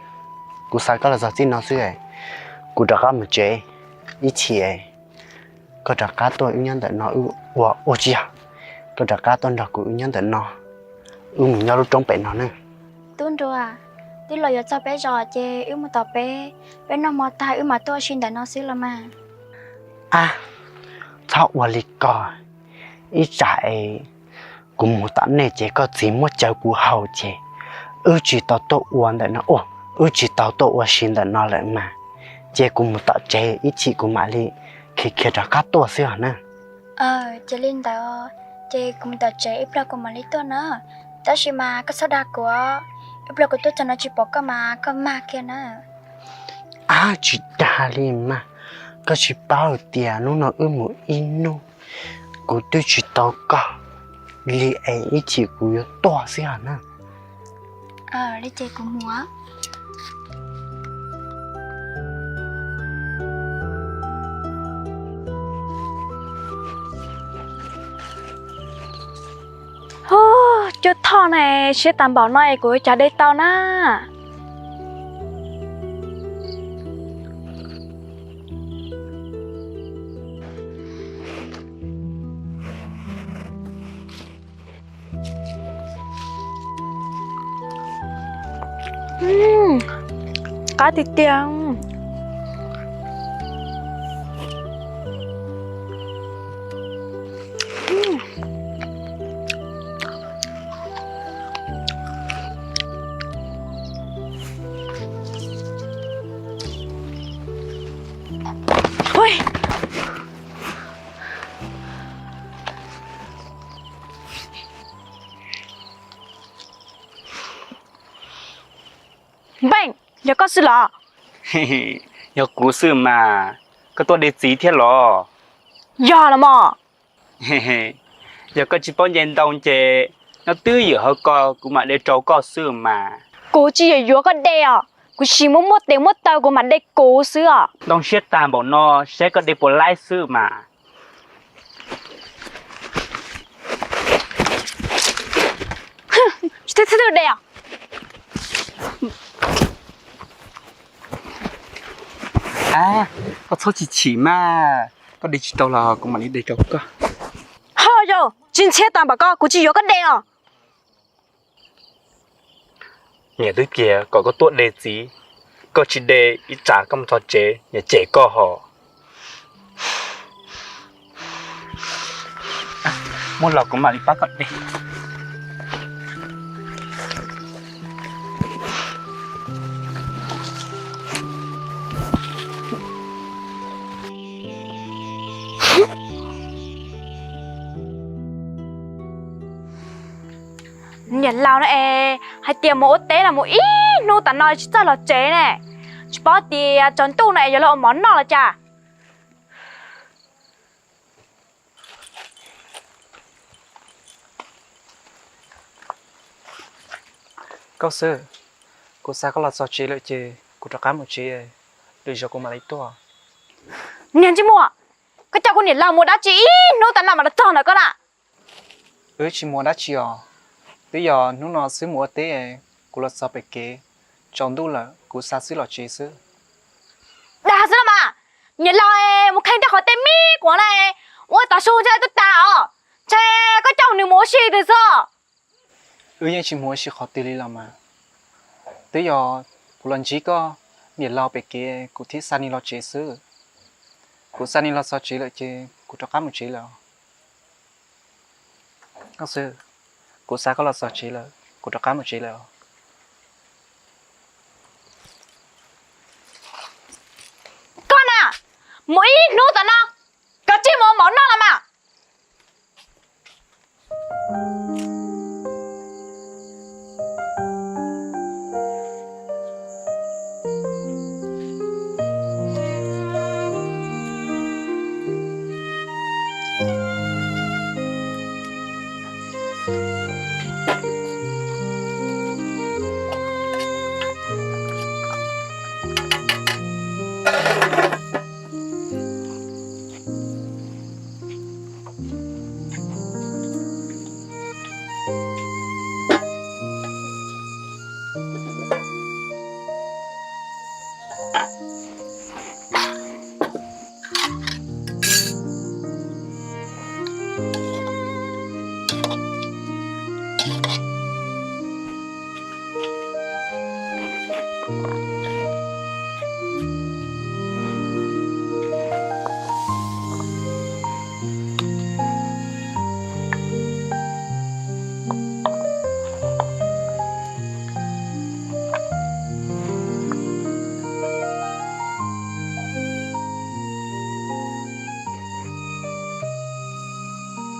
kuv xav koj los txog txij no xwb, kuv rov qab mus tsev, ib chim koj rov qab tuaj wb nyob ntawm no wb ua ua tsis yog, koj rov qab tuaj nrog kuv wb nyob ntawm no, wb mus nyob lub roob pem no na. Tub Nruas, twb los yuav txog peb zos ces wb mus tom peb, peb noj hmo tag wb mam tuaj ua si ntawm no xwb los mas. Ab, txhob ua li ko, ib tsam es kuv mus tom nej ces koj txiv muab cawv kuv haus ces wb tsis tau tuaj ua ntawm no ua, wb tsis tau tuaj ua si ntawm no lawm mas. Ces kuv mus tom tsev ib chim kuv mam li khiav khiav rov qab tuaj xwb os na. Ces li ntawd, ces kuv mus tom tsev ib pliag kuv mam li tuaj na. Tab sis mas koj txhob dag kuv, ib pliag kuv tuaj txog no tsis pom koj mas koj mag kiag na. Ab, tsis dag li mas, koj tsis paub hais tias hnub no wb mus ib hnub, kuv twb tsis tau koj li es ib chim kuv yuav tuaj xwb os na. Li ces kuv mus. Cuab Thoj ne, siab tas npaum no es kuv yuav cog dej tau na. Qab tiag tiag. Npeej, yog koj xwb los? Yog kuv xwb mas, koj tuaj de txiv thiab los? Yog los mas. Yog koj tsis paub nce ntoo ces nyob twb ywm hauv ko kuv mam de rau koj xwb mas. Kuv tsis yuav yuav koj de os, kuv tsis muaj muaj tes muaj taw kuv mam de kuv xwb os. Ntoo siab tag npaum no saib koj de puas laib xwb mas. Tsis txhob de os. Koj txhob chim chim mas, koj de tsis tau los kuv mam li de rau koj. Ho yog tsis ntxhiab tas npaum koj, kuv tsis yuav koj de os. Niam twb tias kom koj tuaj de txiv, koj tsis de ib tsam koj mus txog tsev niam cem koj hos. Muab los kuv mam li pab koj de. Niam laus no es hais tias mus ua teb no mus ib hnub tas no tsis txawj los tsev ne, tsis paub tias tsaus ntuj no es yuav los ua mov noj los cas. Nkauj Xwb, kuv xa koj los txog tsev lawm ces kuv rov qab mus tsev, lwm zaus kuv mam li tuaj. Niag ntsej muag, koj coj kuv niam laus mus dab tsi ib hnub tas no mam los txog ntawm koj na? Wb tsis mus dab tsi os, twb yog hnub no xwb mus ua teb, kuv los txog pem kev, tsaus ntuj lawm kuv xa xwb los tsev xwb. Dag xwb los mas, niam laus mus kheej tej qhov tej me kuv na, ua tav su ntshe twb tas os, ntshe koj coj nws mus ua si twg xwb. Wb yeej tsis mus ua si qhov twg li los mas, twb yog kuv los ntsib koj niam laus pem kev kuv thiaj xa nws los tsev xwb. Kuv xa nws los txog tsev lawm ces kuv rov qab mus tsev lawm. Nkauj Xwb, kuv xa koj los txog tsev lawm, kuv rov qab mus tsev lawm. Koj na, mus ib hnub tas no, koj tsis mus ua mov noj los mas.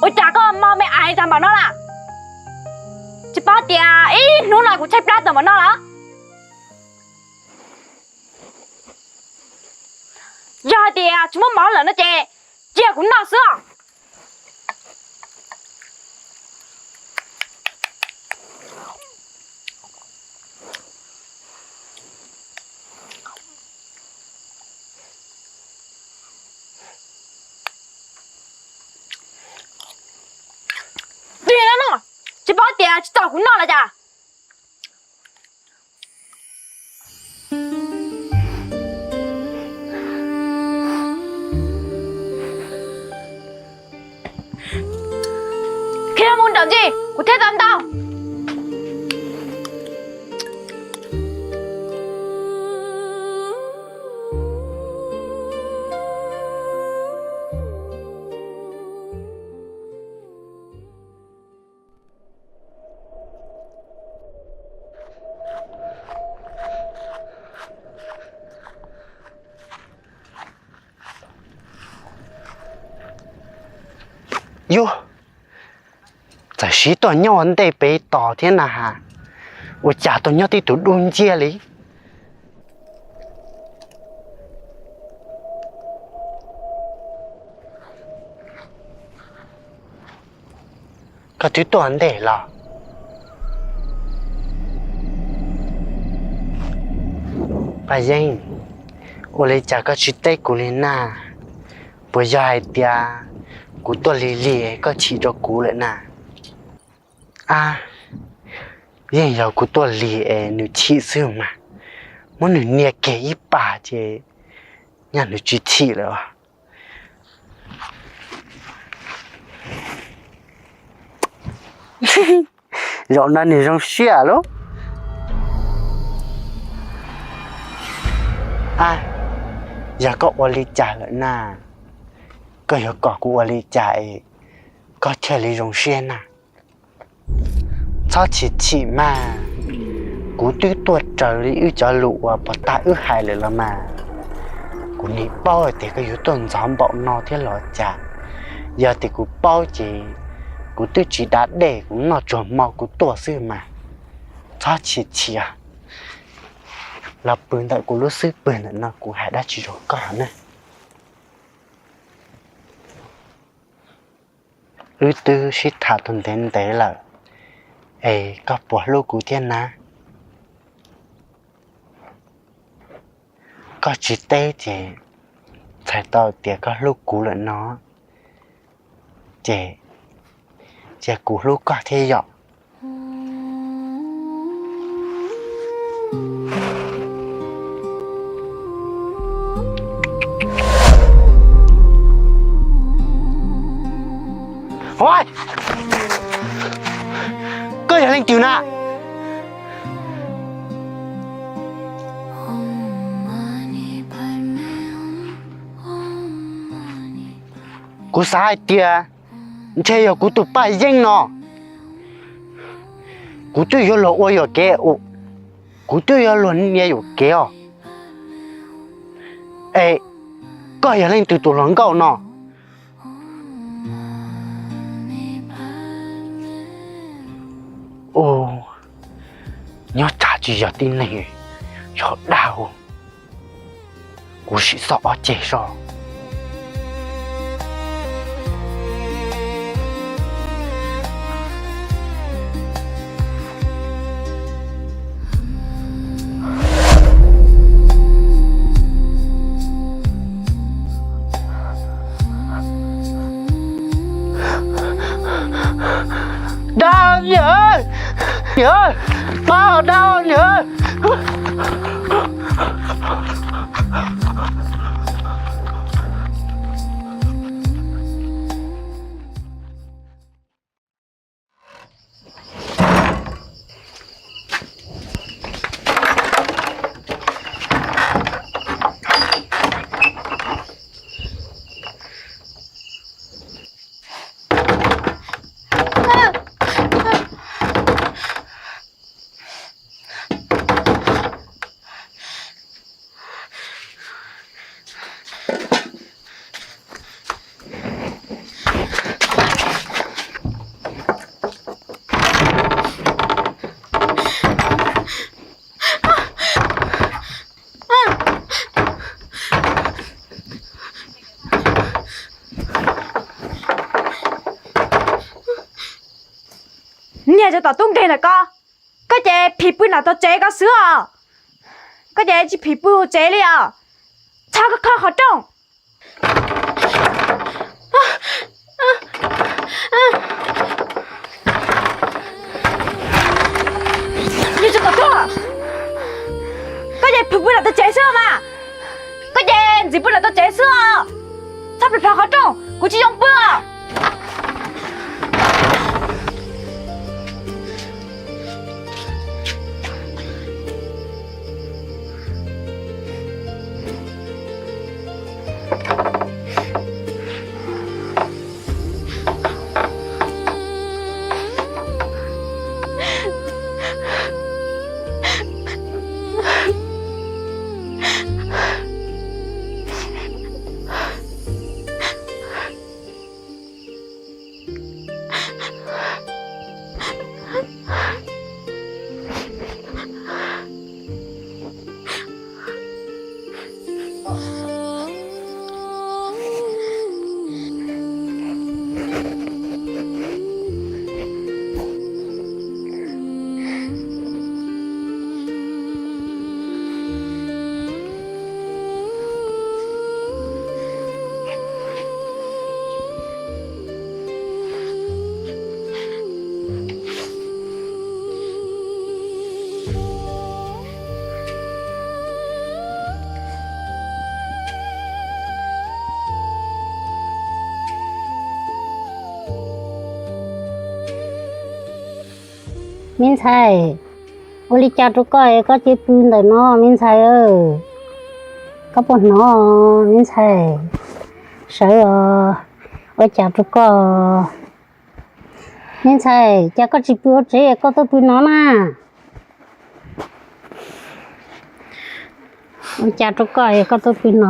Ua cas koj mob me ais tag npaum no na? Tsis paub tias ib hnub no kuv tshaib plab tag npaum no los? Yog hais tias tsis muaj mov lawm no ces cia kuv noj xwb os. Tig no, tsis paub tias tsis txaus kuv noj los cas. Khiav mus nram ntsis kuv thiaj tau ntau. Yus, txawm sib tuaj nyob ua ntej pem tos thiab na has, ua cas tuaj nyob tib tug dub nciab li. Koj twb tuaj ntej los? Paj Yeeb, ua li cas koj tsis teb kuv li na? Puas yog hais tias kuv tuaj lig lig es koj chim rau kuv lawm na? Ab, yeej yog kuv tuaj lig es nws chim xwb mas, muab nws nias kiag ib pas ces nyaj nws tsis chim lawm. Zaum no nws zoo siab lauj. Ab, yog koj ua li cas lawm na? Koj yuav kom kuv ua li cas es koj thiaj li zoo siab na? Txhob chim chim mas, kuv twb tuaj raws li wb cov lus uas puag ta wb hais lawm los mas. Kuv nim paub hais tias koj yuav tuaj ntxov npaum no thiab los cas. Yog tias kuv paub ces Kuv twb tsis da dej, kuv noj tsuag hmo kuv tuaj xwb mas. Txhob chim chim, los pw ntawm kuv lub xub pwg ntawm no, kuv hais dab tsi rau koj ne. Wb twb sib tham tau ntev ntev lawm, es koj puas hlub kuv thiab na? Koj tsis teb ces txhais tau tias koj hlub kuv lawm no, ces cia kuv hlub koj thiab yom. Koj yog leej twg na? Kuv xav hais tias ntshe yog kuv tus Paj Yeeb no. Kuv twb yuav luag ua yuam kev, kuv twb yuav luag nias yuam kev os. Es koj yog leej twg tus hluas nkauj no? Ua, nyob tsam tsis yog tib neeg, yog dab. Kuv sim xauj ob ceg soj. Dab, niam, niam, pab dab, niam. Niag cov tom tub nkeeg ntawm koj, koj ces phim pw nram tog tsev koj xwb os. Koj ces tsis phim pw tsev li os. Txhob kho qhov rooj. Niag cov tom tuag, koj ces phim pw nram tog tsev xwb os mas. Koj ces ntxim pw nram tog tsev xwb os. Txhob plis plhov qhov rooj, kuv tsis yoo pw os. Me ntxhais, ua li cas rau koj es koj cia pw ntawm no me ntxhais? Koj puas hnov me ntxhais? Sawv os, ua cas rau koj? Me ntxhais, cas koj tsis pw hauv tsev, koj tuaj pw no na? Ua cas rau koj, koj tuaj pw no?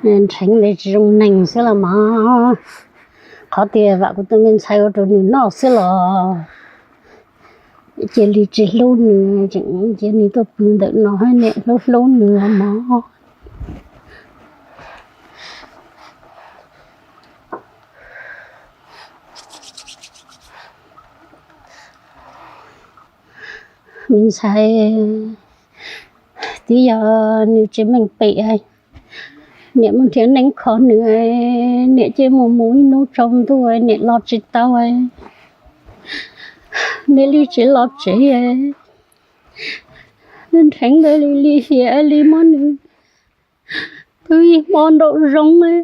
Nrheev li tsis zoo neeg xwb los mas. Qhov tias vam kuv tus me ntxhais ua rau nws noj xwb los cia li tsis hlub nws, tseem cia nws tuaj pw ntawm no, niam hlub hlub nws mog. Me ntxhais, twb yog nws tsis meej pem, niam mus nrhiav neeb kho nws, niam cia mus mus ib hnub tsaus ntuj niam los tsis tau, niam li tsis los tsev. Nws nrheev ntawd li lim hiam li muab nws pw ib hmo nraum zoov,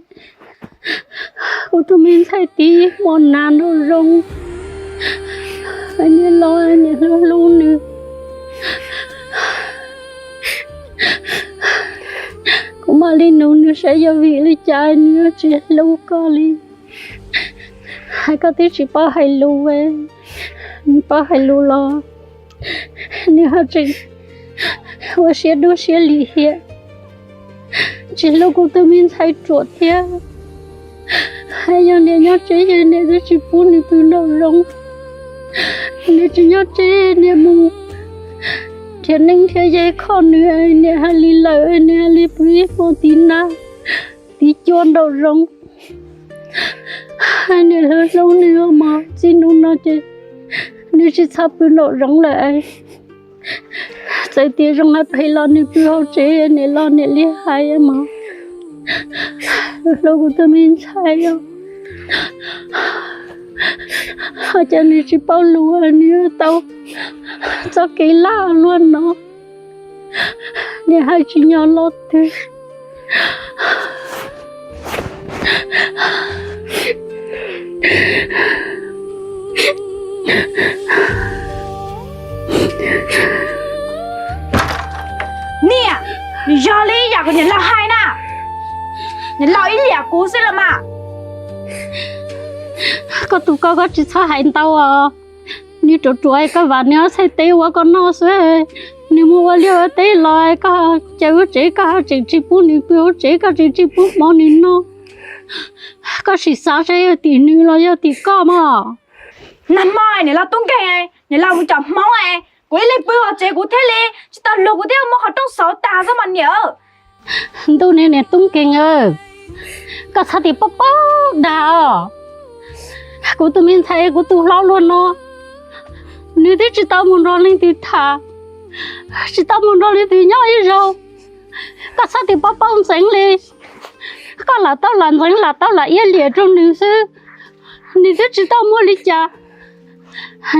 kuv tus me ntxhais tiv ib hmo nas nraum zoov. Niam los niam hlub hlub nws. Kuv mam li nug nws saib yog vim li cas nws yuav tsis hlub koj li. Hais koj twb tsis paub hais lus, nws paub hais lus los nws ho tseem ua siab dub siab lim hiam, tsis hlub kuv tus me ntxhais ruam thiab. Yog niam nyob tsev ces niam twb tsis pub nws pw nraum zoov. Niam tsis nyob tsev, niam mus nrhiav neeb nrhiav yaig kho nws, niam hais li lawm, niam hais li pw ib hmo tiv nab tiv cua nraum zoov. Niam hlub hlub nws mog, txij hnub no ces nws tsis txhob pw nraum zoov lawm. Txawm tias zoo hais phem los nws pw hauv tsev, niam los niam li hais mog. Hlub kuv tus me ntxhais os. Ho cas nws tsis paub lus, nws yuav tau txoj kev laj luaj no. Niam hais tsis nyog lo twg. Niam, nws yog li yam kuv niam laus hais na. Niam laus ib liam kuv xwb los mas. Koj tus koj, koj tsis txhob hais ntau os. Nws ruam ruam, koj vam nws ob txhais tes ua koj noj xwb. Nws mus ua liaj ua teb los koj caw lub tsev, koj ho tseem tsis pub nws pw hauv tsev, koj tseem tsis pub hmoov nws noj. Koj sim xav saib yog tim nws los yog tim koj mog. Nag hmo niam laus tub nkeeg, niam laus mus cov hmoov, kuv ib leeg pw hauv tsev kuv thiaj li tsis tau luag, kuv thiaj muab qhov rooj xauv tas xwb mas niam. Ntuj, niam tub nkeeg, koj txhob tias paub paub dag os. Kuv tus me ntxhais, kuv tus hlob luag no, nws twb tsis tau mus nrog leej twg tham, tsis tau mus nrog leej twg nyob ib zaug. Koj txhob tias paub paub ntxeev li. Koj lam tau lam ntxeev, lam tau lam iab liam rau nws xwb. Nws twb tsis tau muaj li cas.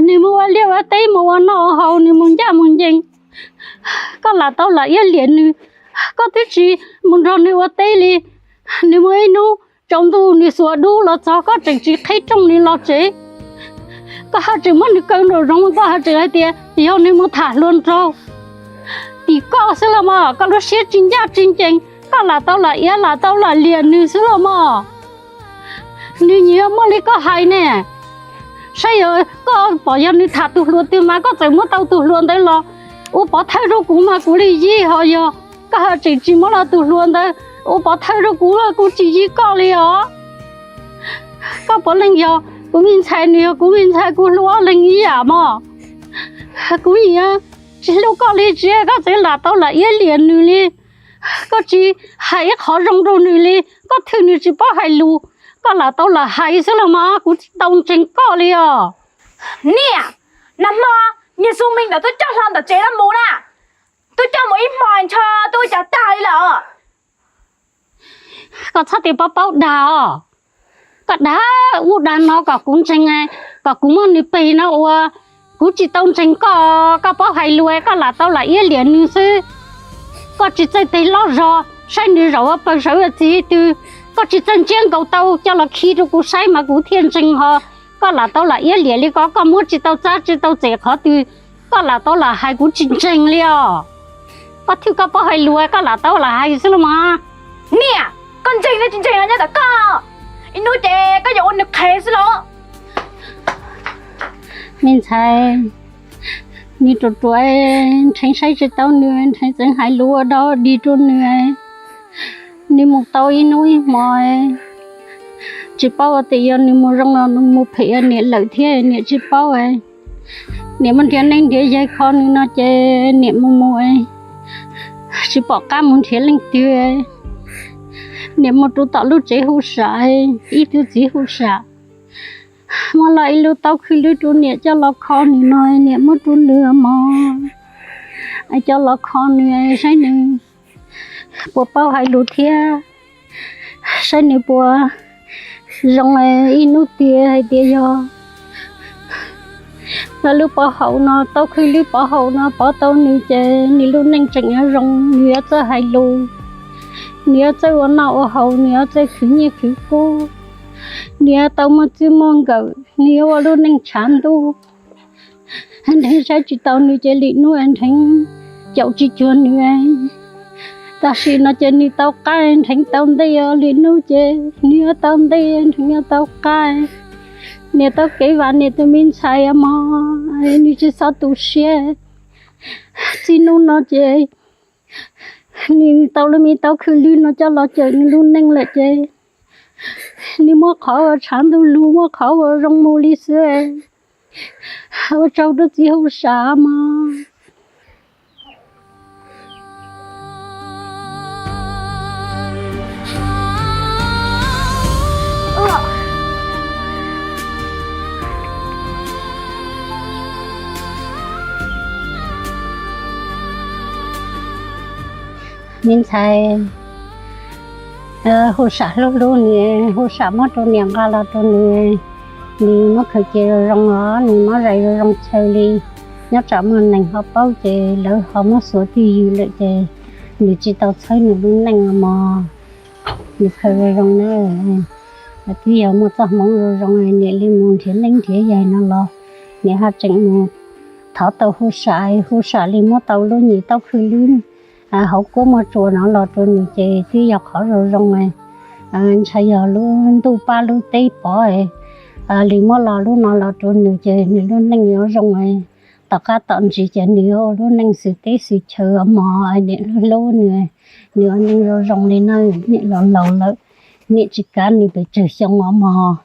Nws mus ua liaj ua teb, mus ua noj ua haus, nws mus ncaj mus ncees, koj lam tau lam iab liam nws. Koj twb tsis mus nrog nws ua teb li. Nws muaj ib hnub tsaus ntuj nws xuas dub los txog, koj tseem tsis qhib rooj nws los tsev. Koj ho tseem muab nws kaw nraum zoov, koj ho tseem hais tias yog nws mus tham hluas nraug. Tim koj xwb los mas, koj lub siab tsis ncaj tsis ncees, koj lam tau lam iab lam tau lam liam nws xwb los mas. Nws nyiam muaj li koj hais ne. Saib yog koj pom yog nws tham tus hluas twg mas koj txawm muab tau tus hluas ntawd los ua pov thawj rau kuv mas kuv li yig, ho yog koj ho tseem tsis muab los tus hluas ntawd ua pov thawj rau kuv los kuv tsis yig koj li os. Koj puav leej yog kuv me ntxhais, nws yog kuv me ntxhais, kuv hlub ob leeg ib yam mog. Kuv nyiam tsis hlub koj li, tsis koj txawm lam tau lam iab liam nws li. Koj tsis hais ib qho zoo rau nws li, koj thwj nws tsis paub hais lus, koj lam tau lam hais xwb los mas kuv tsis tau ntseeg koj li os. Niam, nag hmo niag Xu Meej ntawd twb coj hlo ntawm tsev no mus na, twb coj mus ib hmo ntsho twb ua cas tag li lawm. Koj txhob tias paub paub dag os. Koj dag ub dag no kom kuv ntseeg, kom kuv muab nws peg no ua. Kuv tsis tau ntseeg koj, koj paub hais lus, koj lam tau lam iab liam nws xwb. Koj tsis txawj teg loj zog saib nws zaum ua pawg sawv ua txiv twg, koj tsis txawj ntsiab nkaus tau coj los khi rau kuv saib mas kuv thiaj ntseeg ho. Koj lam tau lam iab liam li ko, koj muab tsis tau txab tsis tau txem qhov twg, koj lam tau lam hais kuv tsis ntseeg li os. Koj thwj koj paub hais lus, koj lam tau lam hais xwb los mas. Niam, koj ntseeg thiab tsis ntseeg los nyob ntawm koj, ib hnub ces koj yuav ua nws qhev xwb los. Me ntxhais, nws ruam ruam, nrheev saib tsis tau nws, nrheev txeev hais lus ua dog dig rau nws. Nws mus tau ib hnub ib hmo, tsis paub tias yog nws mus zoo los nws mus phem niam lawm thiab niam tsis paub. Niam muaj nrhiav neej nrhiav yaig kho nws no ces niam mus mus, tsis pom qab mus nrhiav leej twg. Niam mus rau tom lub tsev hu sam, ib tug txiv hu sam muab los ib lub taub khwj lwb rau niam coj los kho nws no, niam muab rau nws mos, coj los kho nws saib nws puas paub hais lus thiab saib nws puas zoo ib hnub tiag hais tias yog lub pov haum no, taub khwj lwb pov haum no pov tau nws ces nws lub neej tseem yuav zoo, nws yuav txawj hais lus, nws yuav txawj ua noj ua haus, nws yuav txawj khwv nyiaj khwv kub, nws yuav tau muaj txij muaj nkawm, nws yuav ua lub neej tshav ntuj. Nrheev saib tsis taus nws ces lwm hnub nrheev caum tsis cuag nws. Tam sim no ces nws tau qab nrheev tau ntej, lwm hnub ces nws yuav tau ntej nrheev yuav tau qab. Niam tau kev vam niam tus me ntxhais mog, nws tsis txhob tu siab. Txij hnub no ces nws tau lub me taub khwj lwb no coj los cawm nws lub neej lawm ces nws muaj qhov uas tshav ntuj lug, muaj qhov uas zoo mus li xwb. Ua tsaug rau txiv hu sam mog. Me ntxhais, hu sam hlub hlub nws, hu sam muab rau niam nqa los rau nws, nws muab khaws cia zoo zoo os, nws muab zais zoo zoo chaw li. Nyob tsam muaj neeg ho paub ces lawv ho muab xuav twj ywm lawm ces nws tsis tau txhawb nws lub neej mog. Nws khaws zoo zoo na, twb yog muaj txoj hmoov zoo zoo niam li mus nrhiav neej nrhiav yaig no los niam haj tseem mus thov tau hu sam, hu sam li muab tau lub nyuam taub khwj lwb hauv kuab muag tsuas no los rau nws ces twb yog qhov zoo zoo. Ntshai yog lub ntuj pab lub teb pov li muab los lub no los rau nws ces nws lub neej yuav zoo. Tom qab tom ntsis ces nws yuav ua lub neej xws teb xws chaw mog, niam hlub nws, nws ua neej zoo zoo li na, niam los laus lawm, niam tsis kav nws pes tsawg xyoo os mog.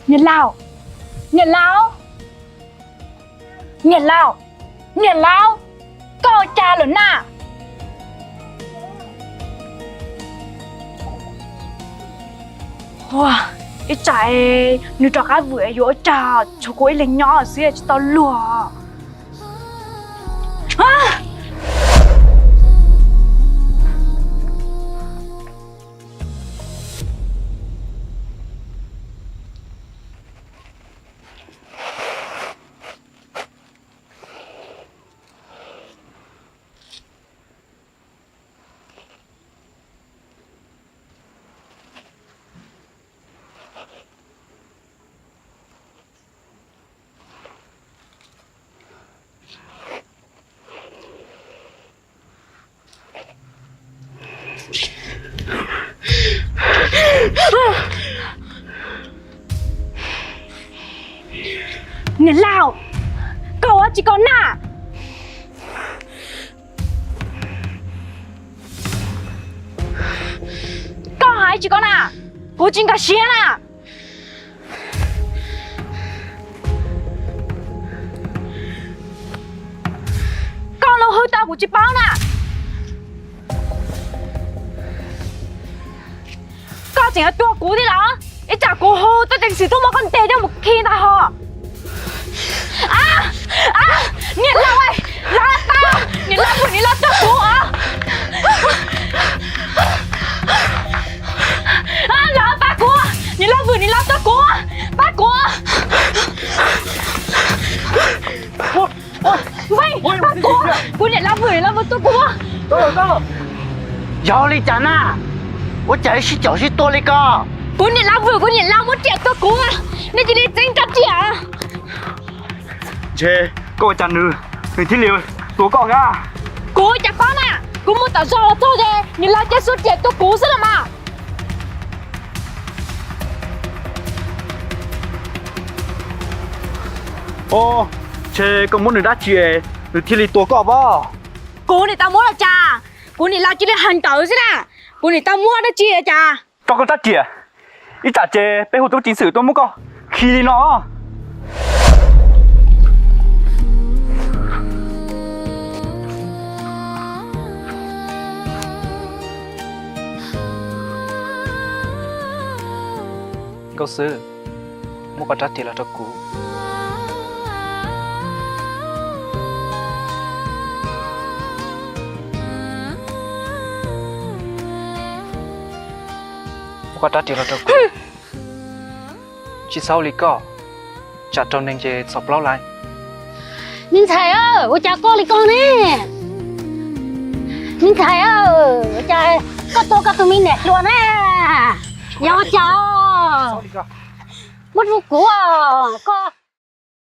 Niam laus, niam laus, niam laus, niam laus, koj ua cas lawm na? Ua, ib tsam nws rov qab vwm yuav ua cas, tshuav kuv ib leeg nyob xwb tsis tau luag. Niam laus, koj ua tsis koj na. Koj hais tsis koj na, kuv tsis nkag siab na. Koj lub hwj tau kuv tsis paub na. Koj tseem yuav tua kuv thiab los? Ib tsam kuv hu tuaj ceev xwm tuaj muab koj ntes coj mus khi ntag hos. Niam laus, los pab, niam laus vwm niam laus tua kuv os. Los pab kuv, niam laus vwm niam laus tua kuv, pab kuv. Pab kuv, kuv niam laus vwm niam laus vwm tua kuv. Yog li cas na? Ua cas sib caum sib tua li ko? Kuv niam laus vwm kuv niam laus muab riam tua kuv, nej cia li txeeb rab riam. Ntshe koj ua cas nws, nws thiaj li tua koj thiab. Kuv cas paub na, kuv mus tom zos los txog ces niam laus cia xub riam tua kuv xwb los mas. Os, ntshe koj muab nws dab tsi nws thiaj li tua koj pob? Kuv niam tau muab los cas, kuv niam laus cia li hais ntawd xwb na. Kuv niam tau muab dab tsi cas? Rau koj rab riam, ib tsam ces peb hu tub ceev xwm tuaj muab koj khi li no. Nkauj Xwb, muab koj rab riam los rau kuv. Muab koj rab riam los rau kuv. Tsis txhob ua li koj, tsam raug neeg ces txhos plaub lawm. Me ntxhais, ua cas koj li koj ne? Me ntxhais, ua cas koj tua koj tus me niam hluas na? Yog ua cas? Muab rau kuv os.